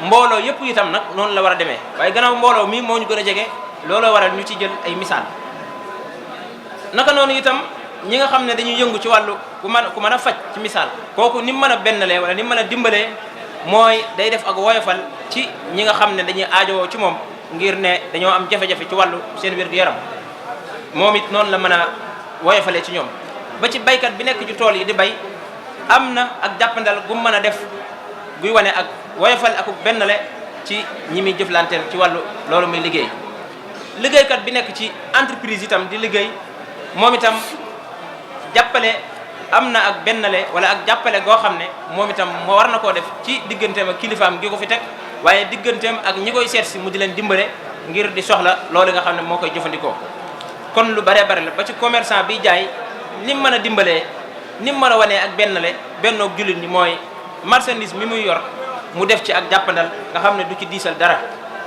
mbooloo yëpp itam nag noonu la war a demee waaye gannaaw mbooloo mi moo ñu gën a jege looloo waral ñu ci jël ay misaal naka noonu itam ñi nga xam ne dañuy yëngu ci wàllu ku mën a faj ci misaal kooku ni mu mën a bennalee wala ni mu mën a dimbalee mooy day def ak woyofal ci ñi nga xam ne dañuy aajowoo ci moom ngir ne dañoo am jafe-jafe ci wàllu seen wér-gu-yaram moom it noonu la mën a woyofalee ci ñoom ba ci baykat bi nekk ci tool yi di bay am na ak jàppandal gu mu mën a def guy wane ak woyofal ak bennale ci ñi muy jëflanteel ci wàllu loolu muy liggéeykat bi nekk ci entreprise itam di liggéey moom itam jàppale am na ak bennale wala ak jàppale goo xam ne moom itam moo war na koo def ci digganteem ak kilifaam gi ko fi teg waaye digganteem ak ñi koy seet si mu di leen dimbale ngir di soxla loolu nga xam ne moo koy jëfandikoo kon lu bare bare la ba ci commerçant bi jaay ni mu mën a dimbalee ni mu mën a wanee ak bennoog jullit ñi mooy marchandise mi muy yor mu def ci ak jàppandal nga xam ne du ci diisal dara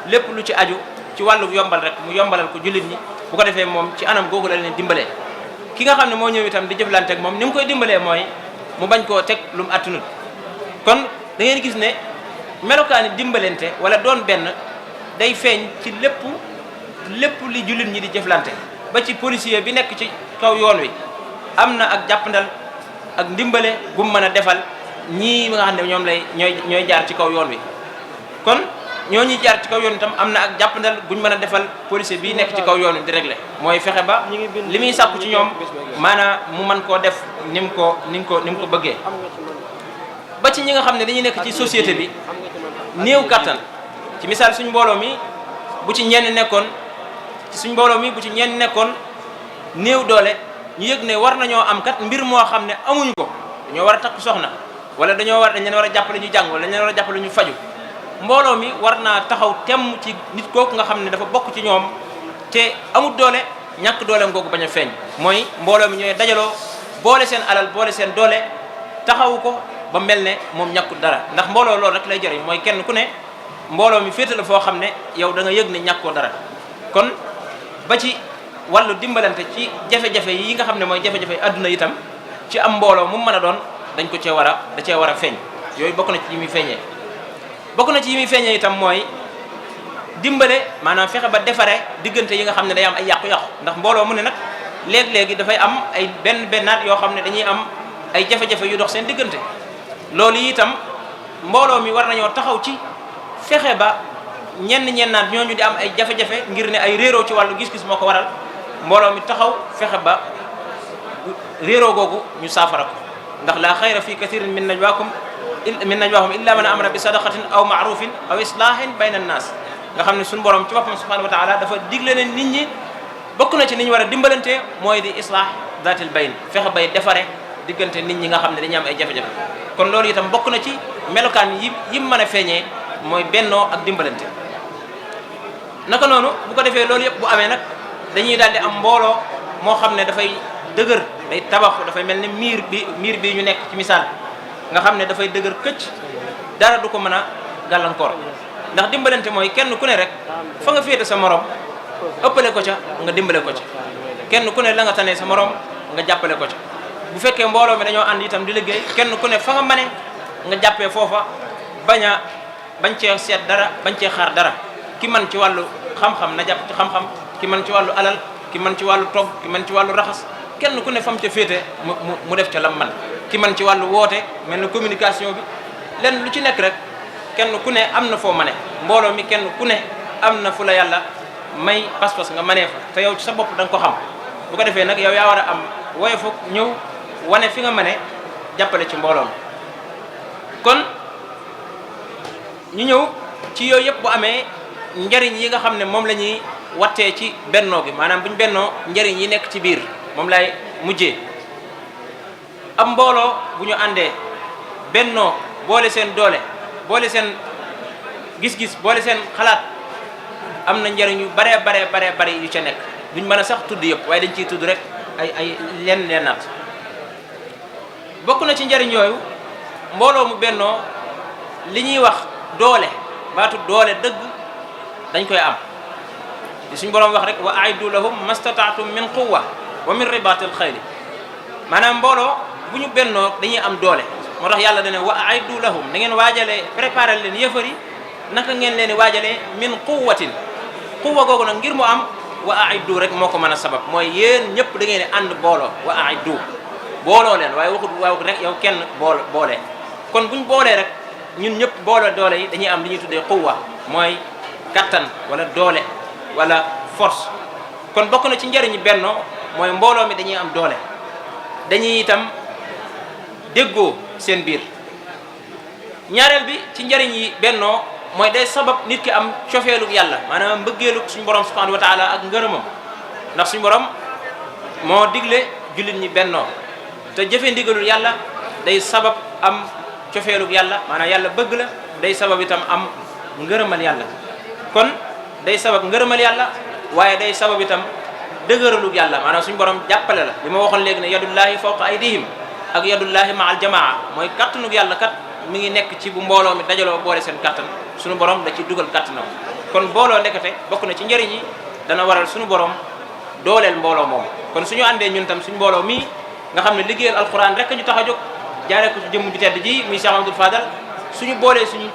lépp lu ci aju ci wàllu yombal rek mu yombalal ko jullit ñi bu ko defee moom ci anam googu la leen dimbalee ki nga xam ne moo ñëw itam di jëflante ak moom ni mu koy dimbalee mooy mu bañ koo teg lu mu attunut kon da ngeen gis ne melokaani dimbalante wala doon benn day feeñ ci lépp li jullit ñi di jëflante ba ci policier bi nekk ci kaw yoon wi am na ak jàppandal ak ndimbale bu mu mën a defal ñii nga xam ne ñoom ñooy jaar ci kaw yoon wi kon ñoo ñuy jaar ci kaw yoon itam am na ak jàppandal buñ mën a defal policier bii nekk ci kaw yoon wi di régler mooy fexe ba li muy sàkku ci ñoom maanaam mu mën koo def ni mu ko bëggee ba ci ñi nga xam ne dañuy nekk ci société bi néew kattan ci misaal suñ mbooloo mi bu ci ñenn nekkoon néew doole ñu yëg ne war nañoo am kat mbir moo xam ne amuñu ko dañoo war a takk soxna wala dañ leen war a jàppale ñu jàng wala dañ leen war a jàppale ñu faju mbooloo mi war naa taxaw temm ci nit kooku nga xam ne dafa bokk ci ñoom te amul doole ñàkk doole ngoogu bañ a feeñ mooy mbooloo mi ñooy dajaloo boole seen alal boole seen doole taxawu ko ba mel ne moom ñàkkul dara ndax mbooloo loolu rek lay jëriñ mooy kenn ku ne mbooloo mi féete la foo xam ne yow da nga yëg ne ñàkkoo dara kon ba ci wàllu dimbalante ci jafe-jafe yi nga xam ne mooy jafe-jafe adduna itam ci am mbooloo mu mën a doon dañ ko da cee war a feeñ yooyu bokk na ci yi muy feeñee bokk na ci yi muy feeñee itam mooy dimbale maanaam fexe ba defare diggante yi nga xam ne day am ay yàqu-yàqu ndax mbooloo mu ne nag léeg-léegi dafay am ay bennaat yoo xam ne dañuy am ay jafe-jafe yu dox seen diggante loolu itam mbooloo mi war nañoo taxaw ci fexe ba ñennaat ñooñu di am ay jafe-jafe ngir ne ay réeroo ci wàllu gis-gis moo ko waral mbooloo mi taxaw fexe ba réeroo googu ñu saafara ko ndax la xayra fi kathirin min najwahum illa man amara bi sadaqatin aw ma'rufin aw islahin bayna an-nas nga xam ne suñu borom ci boppam subhanahu wa taala dafa digle ne nit ñi bokk na ci ni ñu war a dimbalante mooy di islah zaatil bayn fexe bay defare diggante nit ñi nga xam ne dañuy am ay jafe-jafe kon loolu itam bokk na ci melokaan yi mën a feeñee mooy bennoo ak dimbalante. naka noonu bu ko defee loolu yëpp bu amee nag dañuy daal di am mbooloo moo xam ne dafay dëgër day tabaxu dafay mel ni miir bi ñu nekk ci misaal nga xam ne dafay dëgër këcc dara du ko mën a gàllankoor ndax dimbalante mooy kenn ku ne rek fa nga féete sa morom ëppale ko ca nga dimbale ko ca kenn ku ne la nga tane sa morom nga jàppale ko ca bu fekkee mbooloo mi dañoo ànd itam di liggéey kenn ku ne fa nga mane nga jàppee foofa bañ cee seet dara bañ cee xaar dara ki man ci wàllu xam-xam na jàpp ci xam-xam ki man ci wàllu alal ki man ci wàllu togg ki man ci wàllu raxas kenn ku ne fam ca féete mu def ca lam man ki man ci wàllu woote mel na communication bi lenn lu ci nekk rek kenn ku ne am na foo mane mbooloo mi kenn ku ne am na fu la yàlla may pas-pas nga manee fa te yow ci sa bopp da nga ko xam bu ko defee nag yow yaa war a am woye foog ñëw wane fi nga mane jàppale ci mbooloo mi kon ñu ñëw ci yooyu yëpp bu amee njariñ yi nga xam ne moom la ñuy wattee ci bennoo gi maanaam bu ñu bennoo njariñ yi nekk ci biir moom lay mujjee am mbooloo bu ñu àndee bennoo boole seen doole boole seen gis-gis boole seen xalaat am na njariñ yu bare yu ca nekk duñ mën a sax tudd yëpp waaye dañ ciy tudd rek ay lennaat bokk na ci njariñ yooyu mbooloo mu bennoo li ñuy wax doole baatu doole dëgg dañ koy am li suñ boroom wax rek wa aiddu lahum mastataatum min quwwa wa min ribatil xayli maanaam mbooloo bu ñu bennoo dañuy am doole moo tax yàlla dane wa aiddu lahum da ngeen waajalee préparer leen yëfar yi naka ngeen leen di waajalee min quwwatin quwwa googu nag ngir mu am wa aiddu rek moo ko mën a sabab mooy yéen ñëpp da ngeen di ànd booloo wa aiddu booloo leen waaye waxut rek yow kenn boolee kon buñ boolee rek ñun ñëpp booloo doole yi dañuy am li ñuy tuddee quwwa mooy kattan wala doole wala force kon bokk na ci njëriñu bennoo mooy mbooloo mi dañuy am doole dañuy itam déggoo seen biir ñaareel bi ci njëriñ yi bennoo mooy day sabab nit ki am cofeelug yàlla maanaam mbëggeelug suñu borom subhanahu wa taala ak ngërëmam ndax suñu borom moo digle jullit ñi bennoo te jëfe ndigalul yàlla day sabab am cofeelug yàlla maanaam yàlla bëgg la day sabab itam am ngërëmal yàlla kon day sabab ngërëmal yàlla waaye day sabab itam dëgëralug yàlla maanaam suñu borom jàppale la li ma waxoon léegi ne yadullahi fawqa aydihim ak yadullahi ma al jamaa mooy kattanug yàlla kat mi ngi nekk ci bu mbooloo mi dajaloo boole seen kattan suñu borom da ci dugal kattanam kon mbooloo nekkate bokk na ci njëriñ yi dana waral suñu borom dooleel mbooloo moom kon suñu àndee ñun tam suñu mbooloo mii nga xam ne liggéeyal alquran rek ñu tax a jóg jaaree ko ci jëmm ju tedd ji muy Cheikh Amadou Fadal suñu boolee suñu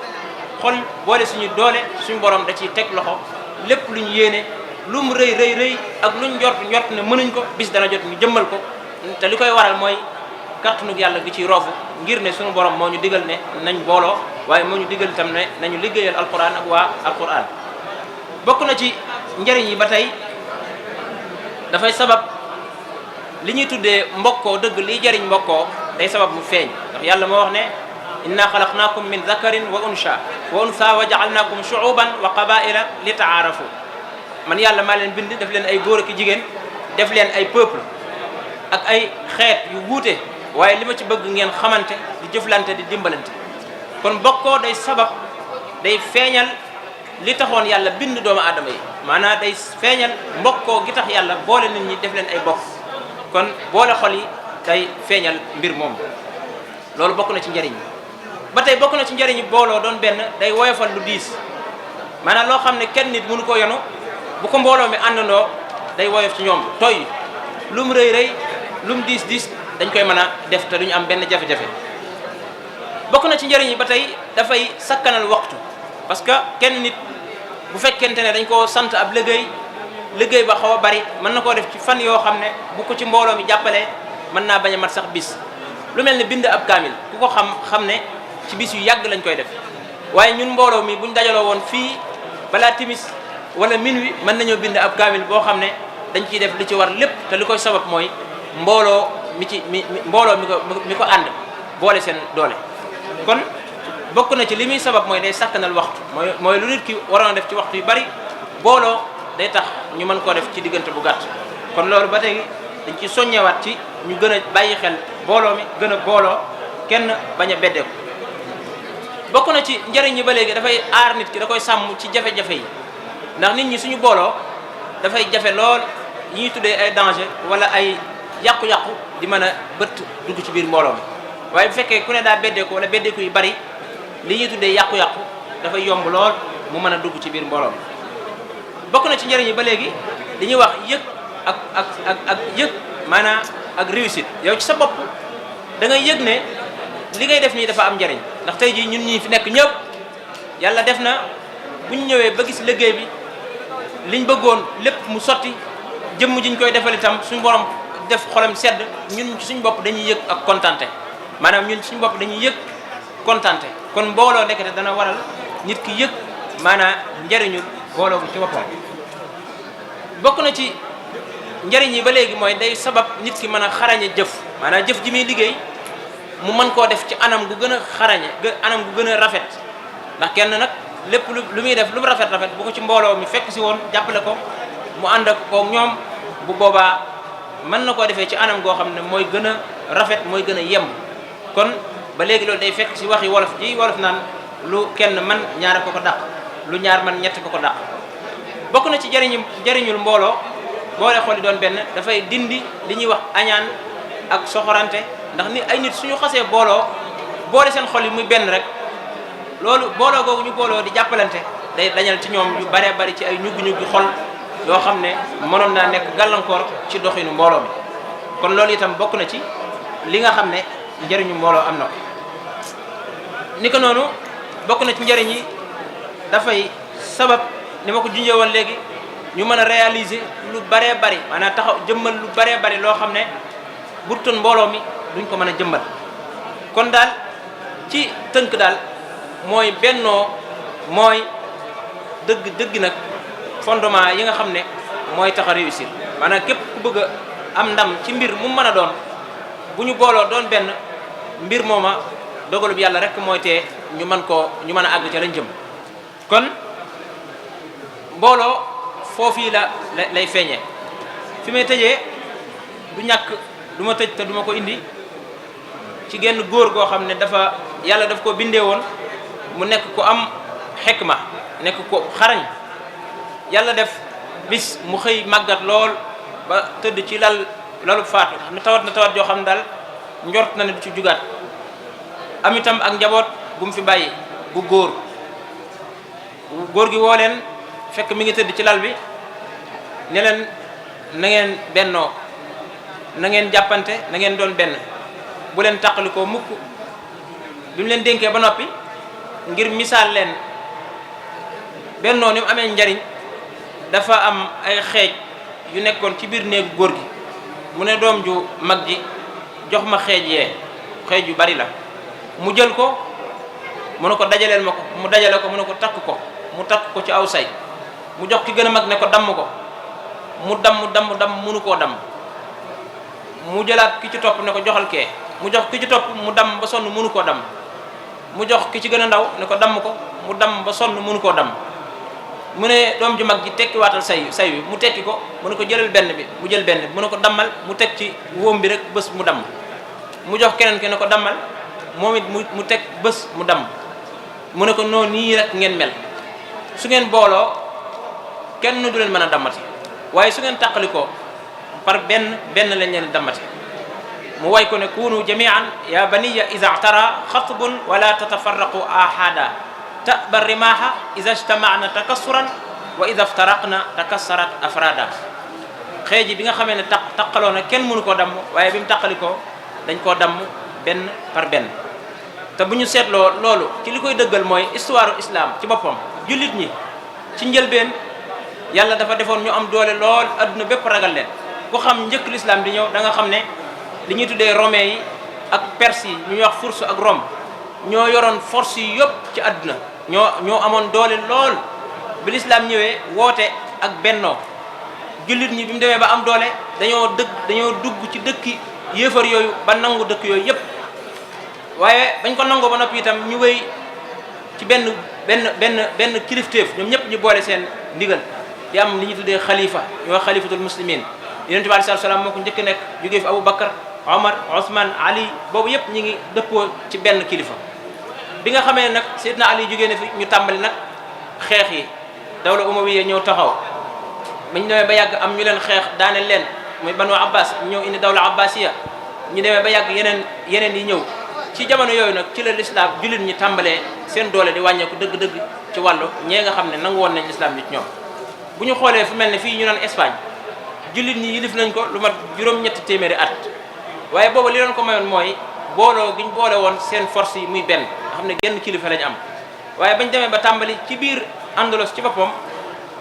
xol boole suñu doole suñu borom da ciy teg loxo lépp lu ñu yéene lu mu rëy ak lu ñu njort ne mënuñ ko bis dana jot ñu jëmmal ko te li koy waral mooy kàttanug yàlla gi ciy roofu ngir ne suñu borom moo ñu digal ne nañ booloo waaye moo ñu digal itam ne nañu liggéeyal alquran ak waa alquran bokk na ci njëriñ yi ba tey dafay sabab li ñuy tuddee mbokkoo dëgg liy jëriñ mbokkoo day sabab mu feeñ ndax yàlla moo wax ne inna xalaqnaakum min dakarin wa unsa wa jaalnaakum shuuban wa qabaila li taarafu man yàlla maa leen bind def leen ay góor ak jigéen def leen ay peuple ak ay xeet yu wuute waaye li ma ci bëgg ngeen xamante di jëflante di dimbalante kon bokkoo day sabab day feeñal li taxoon yàlla bind doomu aadama yi maanaam day feeñal mbokkoo gi tax yàlla boole nit ñi def leen ay bokk kon boole xol yi day feeñal mbir moom loolu bokk na ci njëriñ ba tey bokk na ci njëriñu booloo doon benn day woyofal lu diis maanaam loo xam ne kenn nit mënu ko yenu bu ko mbooloo mi àndandoo day woyof ci ñoom tooy lu mu rëy lu mu diis dañ koy mën a def te duñu am benn jafe-jafe bokk na ci njëriñ yi ba tey dafay sakkanal waxtu parce que kenn nit bu fekkente ne dañ koo sant ab liggéey ba xaw a bari mën na koo def ci fan yoo xam ne bu ko ci mbooloo mi jàppalee mën naa bañ a mat sax bis lu mel ne bind ab kaamil ku ko xam ne ci bis yu yàgg lañ koy def waaye ñun mbooloo mi buñ dajaloo woon fii balaa timis wala minuit mën nañoo bind ab kaamil boo xam ne dañ ciy def li ci war lépp te li koy sabab mooy mbooloo mi ko ànd boole seen doole kon bokk na ci li muy sabab mooy day sàkkanal waxtu mooy lu nit ki waroon a def ci waxtu yu bari booloo day tax ñu mën koo def ci diggante bu gàtt. kon loolu ba tey dañ ci soññewaat ci ñu gën a bàyyi xel booloo mi gën a booloo kenn bañ a beddeeku. bokk na ci njëriñ ñi ba léegi dafay aar nit ki da koy sàmm ci jafe-jafe yi ndax nit ñi suñu booloo dafay jafe lool yi ñuy tuddee ay danger wala ay yàqu-yàqu di mën a bëtt dugg ci biir mbooloo mi waaye bu fekkee ku ne daa beddeeku wala beddeeku yu bari li ñuy tuddee yàqu-yàqu dafay yomb lool mu mën a dugg ci biir mbooloo mi. bokk na ci njëriñ yi ba léegi li ñuy wax yëg ak yëg maanaam ak réussite yow ci sa bopp da ngay yëg ne li ngay def nii dafa am njëriñ ndax tey jii ñun ñii fi nekk ñëpp yàlla def na bu ñu ñëwee ba gis liggéey bi liñ bëggoon lépp mu sotti jëmm jiñ koy defal itam suñu borom def xolam sedd ñun ci suñu bopp dañuy yëg ak kontante maanaam ñun suñu bopp dañuy yëg kontante kon mbooloo nekkate dana waral nit ki yëg maanaam njëriñul mbooloo bi ci boppam. bokk na ci njëriñ yi ba léegi mooy day sabab nit ki mën a xarañe jëf maanaam jëf ji muy liggéey mu mën koo def ci anam gu gën a xarañe anam gu gën a rafet ndax kenn nag lépp lu muy def lu mu rafet bu ko ci mbooloo mi fekk si woon jàppale ko mu ànd ak ko ñoom bu boobaa mën na koo defee ci anam goo xam ne mooy gën a rafet mooy gën a yemb kon ba léegi loolu day fekk si waxi wolof ji wolof naan lu kenn man ñaare ko dàq lu ñaar man ñett ko dàq. bokk na ci jëriñul mbooloo boole xol yi doon benn dafay dindi li ñuy wax añaan ak soxorante ndax ni ay nit suñu xasee booloo boole seen xol yi muy benn rek loolu booloo googu ñu booloo di jàppalante day dañal ci ñoom yu baree bari ci ay ñuggi-ñuggi xol yoo xam ne mënoon naa nekk gàllankoor ci doxinu mbooloo mi kon loolu itam bokk na ci li nga xam ne njëriñu mbooloo am na ko. ni ko noonu bokk na ci njëriñ yi dafay sabab ni ma ko junjee woon léegi ñu mën a réaliser lu baree bari maanaam taxaw jëmmal lu baree bari loo xam ne burtoon mbooloo mi duñ ko mën a jëmmal kon daal ci tënk daal mooy bennoo mooy dëgg nag fondement yi nga xam ne mooy tax a réussir maanaam képp ku bëgg a am ndam ci mbir mu mën a doon bu ñu booloo doon benn mbir mooma dogalub yàlla rek mooy tee ñu mën a àgg ca lañ jëm kon mbooloo foofii lay feeñee fi may tëjee du ñàkk du ma tëj te du ma ko indi ci genn góor goo xam ne yàlla daf ko bindee woon mu nekk ko am xikma nekk ko xarañ yàlla def bis mu xëy màggat lool ba tëdd ci lalu faatu na tawat joo xam ne daal njort na ne du ci jugaat am itam ak njaboot bu mu fi bàyyi bu góor gi woo leen fekk mi ngi tëdd ci lal bi ne leen na ngeen bennoo na ngeen jàppante na ngeen doon benn bu leen tàqalikoo mukk bi mu leen dénkee ba noppi ngir misaal leen bennoo ni mu amee njariñ dafa am ay xeej yu nekkoon ci biir néegu góor gi mu ne doom ju mag ji jox ma xeej yu bari la mu jël ko mu ne ko dajaleel ma ko mu dajale ko mu ne ko takk ko mu takk ko ci aw say mu jox ki gën a mag ne ko damm ko mu damm munu koo damm mu jëlaat ki ci topp ne ko joxal kee mu jox ki ci topp mu damm ba sonn munu koo damm mu jox ki ci gën a ndaw ne ko damm ko mu damm ba sonn munu koo damm mu ne doom ju mag ji tekkiwaatal say wi mu tekki ko mu ne ko jëlal benn bi mu jël benn bi mu ne ko dammal mu teg ci wóom bi rek bés mu damm mu jox keneen ki ne ko dammal moom it mu teg bés mu damm mu ne ko noonu nii rek ngeen mel su ngeen booloo kenn du leen mën a dammati waaye su ngeen tàqalikoo par benn lañ leen dammati mu way ko ne kunu jamian ya baniya iza tara xatbun wala tatafarraqu ahada ta'ba rimaha iza ijtama'na takassuran wa iza iftaraqna takassarat afrada xeeji bi nga xamee ne taqaloo na kenn mënu koo damm waaye bi mu tàqalikoo dañ koo damm benn par benn te bu ñu seetloo loolu ci li koy dëggal mooy histoire islam ci boppam jullit ñi ci njëlbeen yàlla dafa defoon ñu am doole lool adduna bépp ragal leen ku xam njëkk l'islam di ñëw da nga xam ne li ñuy tuddee romains yi ak perse yi ñu ñuy wax Furs ak Rome ñoo yoroon force yi yëpp ci adduna ñoo amoon doole lool bi l'islam ñëwee woote ak bennoo jullit ñi bi mu demee ba am doole dañoo dugg ci dëkki yéefar yooyu ba nangu dëkk yooyu yëpp waaye bañ ko nangoo ba noppi itam ñu wéy ci benn kilifteef ñoom ñëpp ñu boole seen ndigal di am li ñu tuddee xalifa ñu wax xalifatul muslimin. yonent bi alayhi salaam moo ko njëkk nekk jógee fi Abu Bakar Omar Ousmane Ali boobu yëpp ñi ngi dëppoo ci benn kilifa. bi nga xamee nag Seydina Ali jógee na fi ñu tàmbali nag xeex yi dawla umawiya ñëw taxaw bañ demee ba yàgg am ñu leen xeex daaneel leen muy banu Abbas ñëw indi dawla abbasiya ñu demee ba yàgg yeneen yi ñëw ci jamono yooyu nag ci la lislaam jullit ñi tàmbalee seen doole di wàññeeku dëgg-dëgg ci wàllu ñee nga xam ne nangu woon nañ lislaam bi ci ñoom. bu ñu xoolee fu mel ne fii ñu naan Espagne jullit ñi yilif nañ ko lu mat juróom-ñetti téeméeri at waaye boobu li leen ko mayoon mooy booloo gi ñu boole woon seen force yi muy benn nga xam ne genn kilifa lañ am. waaye bañ demee ba tàmbali ci biir Andalos ci boppam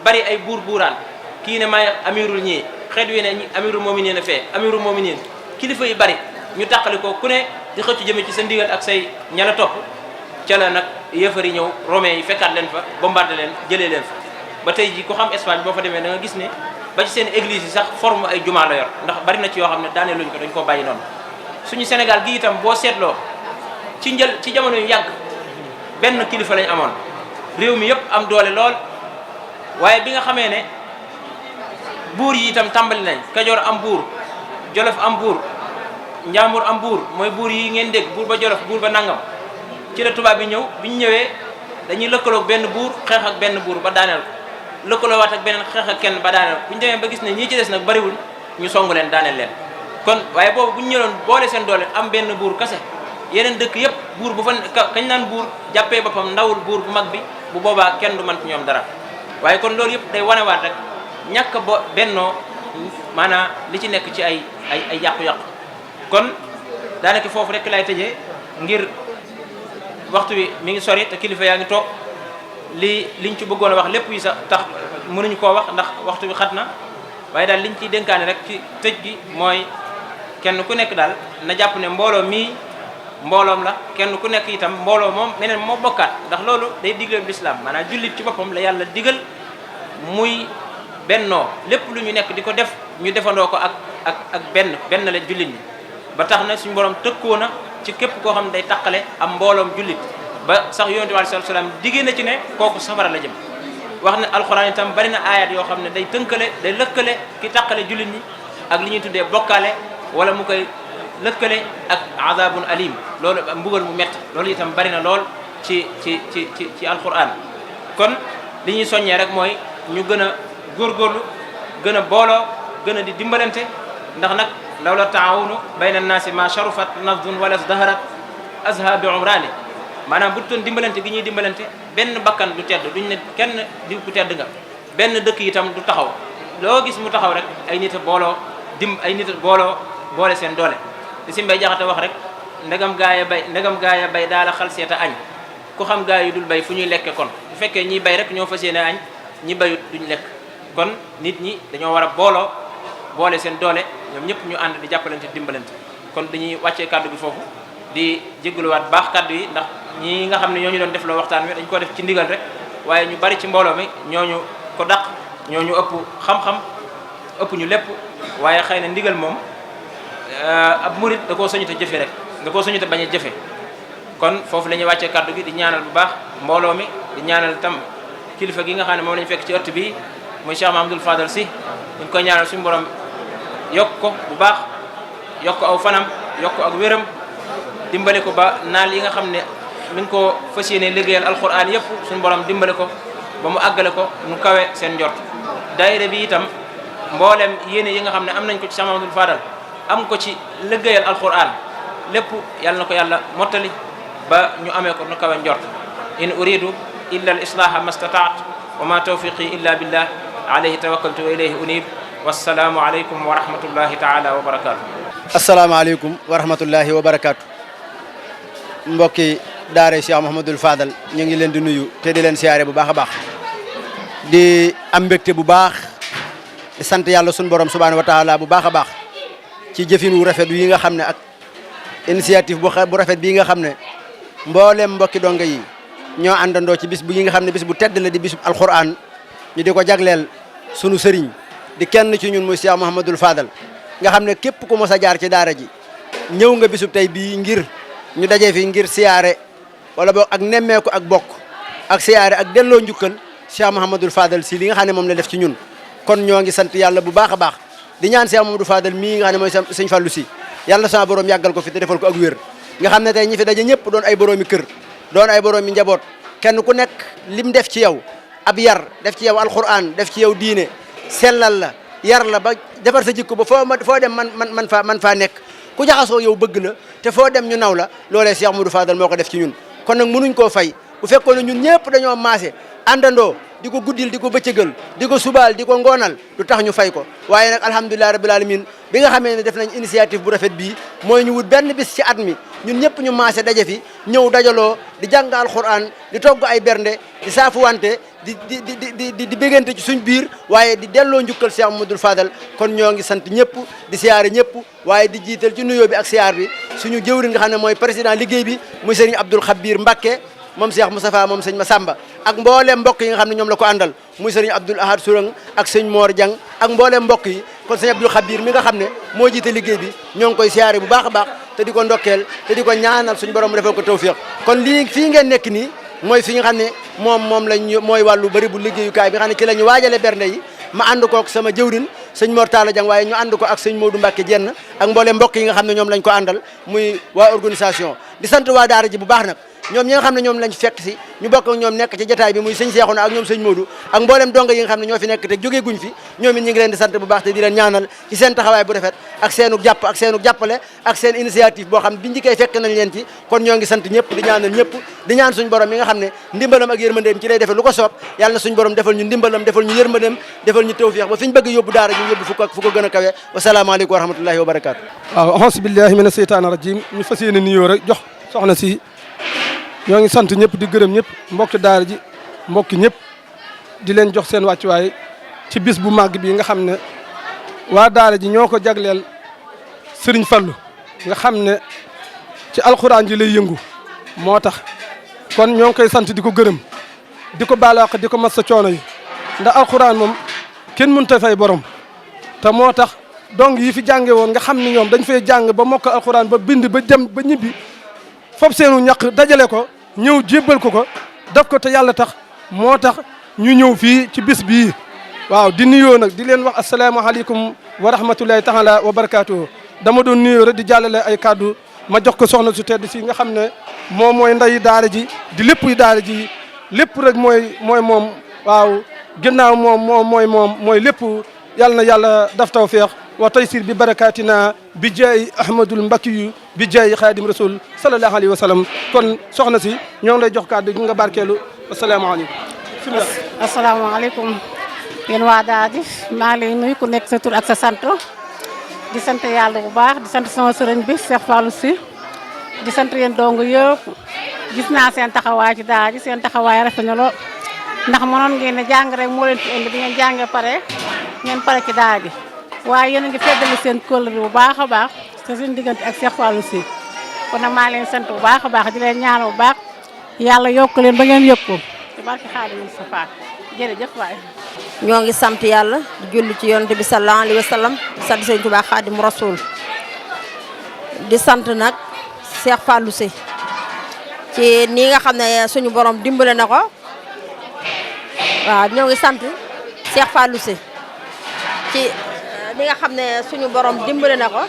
bari ay buuraan kii ne maay amirul ñii xeet wi ne amirul mominin a fee amirul mominin kilifa yi bari ñu tàqali ko ku ne di xëccu jëme ci sa ndigal ak say ñala topp ca la nag yëfar yi ñëw romain yi fekkaat leen fa bombardé leen jëlee leen fa. ba tey ji ku xam Espagne boo fa demee da nga gis ne ba ci seen église yi sax forme ay jumaa la yor ndax bari na ci yoo xam ne daanee luñ ko dañ koo bàyyi noonu. suñu Sénégal gi itam boo seetloo ci jamono yu yàgg benn kilifa lañ amoon réew mi yëpp am doole lool waaye bi nga xamee ne buur yi itam tàmbali nañ Kajoor am buur Jolof am buur Njàmbur am buur mooy buur yi ngeen dégg buur ba Jolof buur ba nangam ci la tubaab bi ñëw bi ñu ñëwee dañuy lëkkaloog benn buur xeex ak benn buur ba daaneel ko lëkkaloo waat ak beneen xeex ak kenn ba daaneel ko bu ñu demee ba gis ne ñii ci des nag bariwul ñu songu leen daaneel leen. kon waaye boobu bu ñu ñëwoon boole seen doole am benn buur kase yeneen dëkk yëpp buur bu fa kañ naan buur jàppee boppam ndawul buur bu mag bi bu boobaa kenn du mën ci ñoom dara waaye kon loolu yëpp day wanewaat rek ñàkk ba bennoo maanaam li ci nekk ci ay yàqu-yàqu. kon daanaka foofu rek lay tëjee ngir waxtu wi mi ngi sori te kilifa yaa ngi toog liñ ci bëggoon a wax lépp yi sax tax mënuñu koo wax ndax waxtu wi xat na waaye daal liñ ciy dénkaane rek ci tëj gi mooy kenn ku nekk daal na jàpp ne mbooloo mii mbooloom la kenn ku nekk itam mbooloo moom meneen moo bokkaat ndax loolu day digle lislaam maanaam jullit ci boppam la yàlla digal muy bennoo lépp lu ñu nekk di ko def ñu defandoo ko ak benn la jullit ñi ba tax na suñu borom tëkkoo na ci képp koo xam ne day taqale am mbooloom jullit ba sax yonent bi alayhi salaam diggée na ci ne kooku safara la jëm wax ne alxuraan itam bari na ayat yoo xam ne day lëkkale ki taqale jullit ñi ak li ñuy tuddee bokkaale wala mu koy lëkkale ak azabun alim loolu mbugal mu metti loolu itam bari na lool ci alxuraan kon li ñuy soññee rek mooy ñu gën a góorgóorlu gën a booloo gën a di dimbalante ndax nag lawla taawunu bayna naasi ma sharufat nafdun wala daharat azha bi umrani maanaam bu doon dimbalante gi ñuy dimbalante benn bakkan du tedd duñ ne kenn diw ku tedd nga benn dëkk itam du taxaw loo gis mu taxaw rek ay nit a booloo boole seen doole li si mbay jaxate wax rek ndegam gaaya bay daala xal seeta añ ku xam gaa yi dul bay fu ñuy lekke kon bu fekkee ñiy bay rek ñoo fas yéene añ ñi bayut duñ lekk kon nit ñi dañoo war a boole seen doole ñoom ñëpp ñu ànd di jàppalante dimbalante kon dañuy wàccee kàddu gi foofu di jégaluwaat baax kàddu yi ndax ñi nga xam ne ñoo ñu doon def loo waxtaan wi dañ ko def ci ndigal rek waaye ñu bari ci mbooloo mi ñooñu ko dàq ñooñu ëpp xam-xam ëpp ñu lépp waaye xëy na ndigal moom ab murit da koo soñu te jëfe rek da koo soñu te bañ a jëfe kon foofu la ñuy wàccee kàddu gi di ñaanal bu baax mbooloo mi di ñaanal tam kilifa gi nga xam ne moom la ñu fekk ci ëtt bi muy Cheikh Mahamadul Fadal si ñu ngi koy ñaanal suñu borom yokk ko bu baax yokk aw fanam yokk ak wéram dimbale ko ba naal yi nga xam ne mi ngi ko fas yéene liggéeyal alquran yëpp suñu borom dimbale ko ba mu àggale ko nu kawe seen njort daayira bi itam mboolem yéene yi nga xam ne am nañ ko ci Cheikh Mahamadul Fadal am ko ci liggéeyal alquran lépp yàlla na ko yàlla mottali ba ñu amee ko nu kawe njort in uridu illa al islaha ma stataat wa ma tawfiqi illa billah alayhi tawakkaltu wa ilayhi unib wassalaamu aleykum wa rahmatullahi taala wa barakaatu. asalaamaaleykum wa rahmatullahi wa barakaatu. mbokki daare Cheikh Mouhamadul Fadal ñu ngi leen di nuyu te di leen siyaare bu baax a baax di am mbégte bu baax di sant yàlla sunu borom subhaanahu wa taala bu baax a baax ci jëfin wu rafet yi nga xam ne ak initiative bu rafet bii nga xam ne mboolem mbokki donga yi ñoo àndandoo ci bis bu yi nga xam ne bis bu tedd la di bisub alquran ñu di ko jagleel sunu sëriñ di kenn ci ñun muy Cheikh Mouhamadul Fadal nga xam ne képp ku mos a jaar ci daara ji ñëw nga bisub tey bii ngir ñu dajee fi ngir siyaare wala boog ak nemmeeku ak bokk ak siyaare ak delloo njukkal Cheikh Mouhamadul Fadal si li nga xam ne moom la def ci ñun kon ñoo ngi sant yàlla bu baax a baax di ñaan Cheikh Mouhamadou Fadal mii nga xam ne mooy sëñ Fallou si yàlla sama borom yàggal ko fi te defal ko ak wér nga xam ne tey ñi fi daje ñëpp doon ay boroomi kër doon ay boroomi njaboot kenn ku nekk lim def ci yow ab yar def ci yow alquran def ci yow diine sellal la yar la ba defar sa jikko ba foo dem man faa nekk ku jaxasoo yow bëgg la te foo dem ñu naw la loolee Cheikh Mouhamadou Fadal moo ko def ci ñun kon nag mënuñ koo fay bu fekkoon ne ñun ñëpp dañoo maase àndandoo di ko guddil di ko bëccëgal di ko subaal di ko ngoonal du tax ñu fay ko waaye nag alhamdulilah rabbil alamin bi nga xamee ne def nañ initiative bu rafet bii mooy ñu wut benn bis ci at mi ñun ñëpp ñu maase daje fi ñëw dajaloo di jàng alquran di togg ay bernde di saafuwante di béggante ci suñ biir waaye di delloo njukkal Cheikh Mouhamadoul Fadal kon ñoo ngi sant ñëpp di siyaare ñëpp waaye di jiital ci nuyoo bi ak siyaar bi suñu jëwriñ nga xam ne mooy président liggéey bi muy sëriñ Abdoul Khabir Mbacké moom Cheikh Moustapha moom sëñ Massamba ak mbooleem mbokk yi nga xam ne ñoom la ko àndal muy sëriñ Abdoul Ahad Sourang ak sëñ Mor Diang ak mbooleem mbokk yi kon sëñ Abdoul Khabir mi nga xam ne moo jiite liggéey bi ñoo ngi koy siyaare bu baax a baax te di ko ndokkeel te di ko ñaanal suñu borom defal ko tawfiq kon lii fii ngeen nekk nii mooy fi nga xam ne moom lañ mooy wàllu bëri bu liggéeyukaay bi nga xam ne ci la ñu waajale bernde yi ma ànd kook sama jëwrin sëñ Mor Talla Diang waaye ñu ànd ko ak sëñ Modou Mbacke Jenn ak mbooleem mbokk yi nga xam ne ñoom lañ ko àndal muy waa organisation di sant waa daara ji bu baax nag ñoom ñi nga xam ne ñoom lañ fekk si ñu bokk ak ñoom nekk ci jotaay bi muy sëñ Seexuna ak ñoom sëñ Modou ak mboolem donga yi nga xam ne ñoo fi nekk te jógee guñ fi ñoom it ñu ngi leen di sant bu baax te di leen ñaanal ci seen taxawaay bu rafet ak seenu jàpp ak seenu jàppale ak seen initiative boo xam ne biñ njëkkee fekk nañ leen ci kon ñoo ngi sant ñëpp di ñaanal ñëpp di ñaan suñu borom mi nga xam ne ndimbalam ak yërmandeem ci lay defee lu ko soob yàlla na suñu borom defal ñu ndimbalam defal ñu yërmandeem defal ñu tawfiix ba fi ñu bëgg yóbbu daara ñu yóbbu fu ko gën a kawe wasalaamaaleykum wa rahmatullahi wa barakaatu. waaw auzu billahi mina seytaani rajim ñu fas yéene nuyoo rek jox soxna si ñoo ngi sant ñëpp di gërëm ñëpp mbokki daara ji mbokki ñëpp di leen jox seen wàccuwaay ci bis bu màgg bi nga xam ne waa daara ji ñoo ko jagleel Sëriñ Fallu nga xam ne ci alxuraan ji lay yëngu moo tax kon ñoo ngi koy sant di ko gërëm di ko baalaax di ko massa coono yi ndax alxuraan moom kenn mënut a fay borom te moo tax donc yi fi jànge woon nga xam ne ñoom dañ fay jàng ba mokk alxuraan ba bind ba dem ba ñibbi fop seenu ñaq dajale ko ñëw jébbal ko def ko te yàlla tax moo tax ñu ñëw fii ci bis bii waaw di nuyoo nag di leen wax asalaamaaleykum wa rahmatulahi taala wa barakaatu. dama doon nuyoo rek di jàllale ay kàddu ma jox ko soxna su tedd si nga xam ne moom mooy nday daara ji di lépp daara ji lépp rek mooy moom waaw ginnaaw mooy lépp yàlla na yàlla daf tawfeex wa taysir bi barakatina bi jaay ahmadul mbakki yu bi jaay xaadim rasul sallallahu alayhi wa sallam kon soxna si ñoo ngi lay jox kàddu gi nga barkeelu asalaamaaleykum. asalaamaaleykum yéen waa daara ji maa ngi lay nuyu ku nekk sa tur ak sa sant di sant yàlla bu baax di sant sama sëriñ bi Cheikh Fallou si di sant yéen dong yëpp gis naa seen taxawaay ci daara ji seen taxawaay rafet na lool ndax mënoon ngeen ne jàng rek moo leen fi indi di ngeen jàngee pare ngeen pare ci daara ji waaye yéen a ngi feddali seen kóllëre bu baax a baax te seen diggante ak Cheikh Fallou si kon nag maa leen sant bu baax a baax di leen ñaanal bu baax yàlla yokk leen ba ngeen yëg ko ci barke Xaadimu Mustafaa jërëjëf waay. ñoo ngi sant yàlla di julli ci yonent bi sallallahu alayhi wa sallam di sant Sëriñ Tuubaa Xaadimu Rasuul di sant nag Cheikh Fallou si ci nii nga xam ne suñu borom dimbale na ko waaw ñoo ngi sant Cheikh Fallou si ci li nga xam ne suñu borom dimbale na ko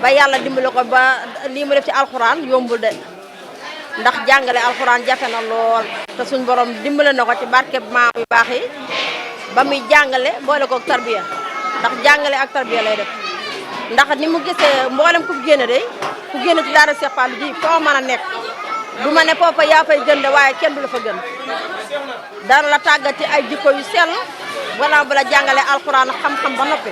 ba yàlla dimbale ko ba lii mu def ci alxuraan yombul de ndax jàngale alxuraan jafe na lool te suñu borom dimbale na ko ci barke maam yu baax yi ba muy jàngale boole ko ak tarbiya ndax jàngale ak tarbiya lay def ndax ni mu gisee mboolem ku génne de ku génne ci daara Cheikh Fallou ji foo mën a nekk du ma ne foofa yaa fay gën de waaye kenn du la fa gën dana la tàggat ci ay jikko yu sell wala bu la jàngale alxuraan xam-xam ba noppi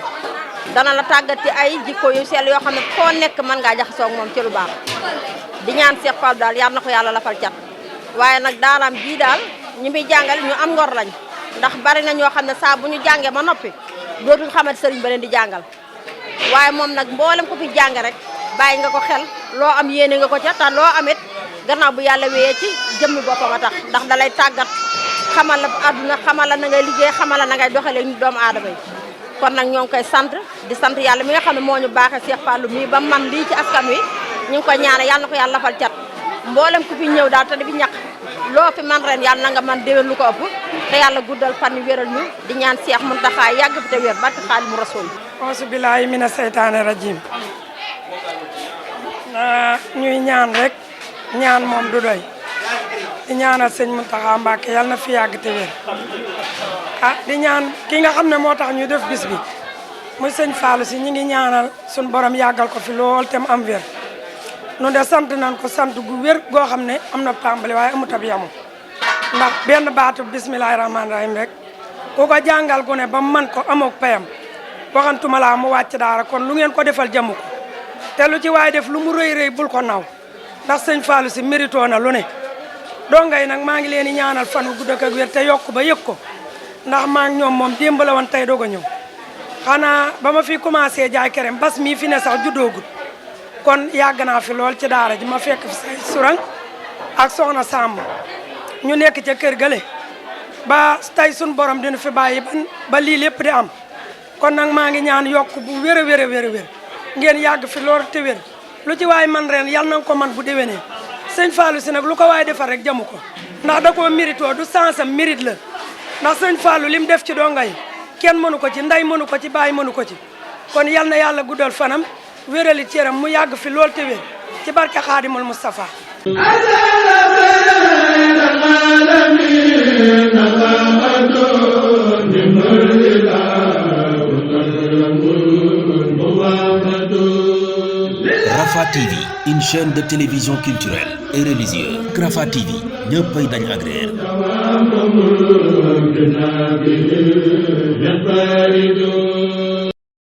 dana la tàggat ci ay jikko yu sell yoo xam ne foo nekk mën ngaa jaxasoo ak moom ci lu baax di ñaan Cheikh Fallou daal yal na ko yàlla lafal cat waaye nag daaraam bii daal ñi muy jàngale ñu am ngor lañ ndax bari na ñoo xam ne saa bu ñu jàngee ba noppi dootuñ xamante sëriñ ba leen di jàngal waaye moom nag mboolem ko fi jàng rek bàyyi nga ko xel loo am yéene nga ko ca te loo amit gannaaw bu yàlla wéyee ci jëmmi boppam a tax ndax dalay tàggat xamal la àdduna xamal la na ngay liggéey xamal la na ngay doxalee ni doomu aadama yi kon nag ñoo ngi koy sant di sant yàlla mi nga xam ne moo ñu baaxee Cheikh Fallou mii ba man lii ci askan wi ñu ngi koy ñaanal yàlla na ko yàlla lafal cat mboolem ku fi ñëw daal te di fi ñàkk loo fi man ren yàlla na nga man déwén lu ko ëpp te yàlla guddal fan yu wéral ñu di ñaan Cheikh Mountakha yàgg fi te wér barke Xaadimu Rasuul. auzu billaahi mina seytaane rajiim ñuy ñaan rek ñaan moom du doy di ñaanal sëñ Mountakha Mbacké yàlla na fi yàgg te wér di ñaan ki nga xam ne moo tax ñu def bis bi muy sëñ Fallou si ñi ngi ñaanal suñ borom yàggal ko fi lool te mu am wér nu de sant nañ ko sant gu wér goo xam ne am na tàmbali waaye amut ab yamu ndax benn baatu bismillahi rahmaani rahim rek ku ko jàngal gu ne ba man ko amook payam waxantuma laa mu wàcc daara kon lu ngeen ko defal jamu ko te lu ci waaye def lu mu rëy rëy bul ko naw ndax sëñ Fallou si mérito na lu ne dongay nag maa ngi leen di ñaanal fan wu gudd ak wér te yokk ba yëg ko ndax maa ngi ñoom moom démb la woon tey doog a ñëw xanaa ba ma fi commencé jaay kerem bas mii fi ne sax juddoogut kon yàgg naa fi lool ci daara ji ma fekk fi say surang ak soxna Samb ñu nekk ca kër gale ba tey sun borom dina fi bàyyi ba lii lépp di am kon nag maa ngi ñaan yokk bu wér a wér a wér a wér ngeen yàgg fi lool te wér lu ci waay man ren yàlla na ko man bu déwénee sëñ Fallou si nag lu ko waay defar rek jamu ko ndax da koo méritoo du sansam mérite la ndax sëñ Fallou lim def ci donga yi kenn mënu ko ci nday mënu ko ci baay mënu ko ci kon yal na yàlla guddal fanam wérali cëram mu yàgg fi lool te wér ci barke Xaadimul Mustafa Rafah TV, une chaîne de télévision culturelle et religieuse. Rafah TV, ñëppay dañ agréer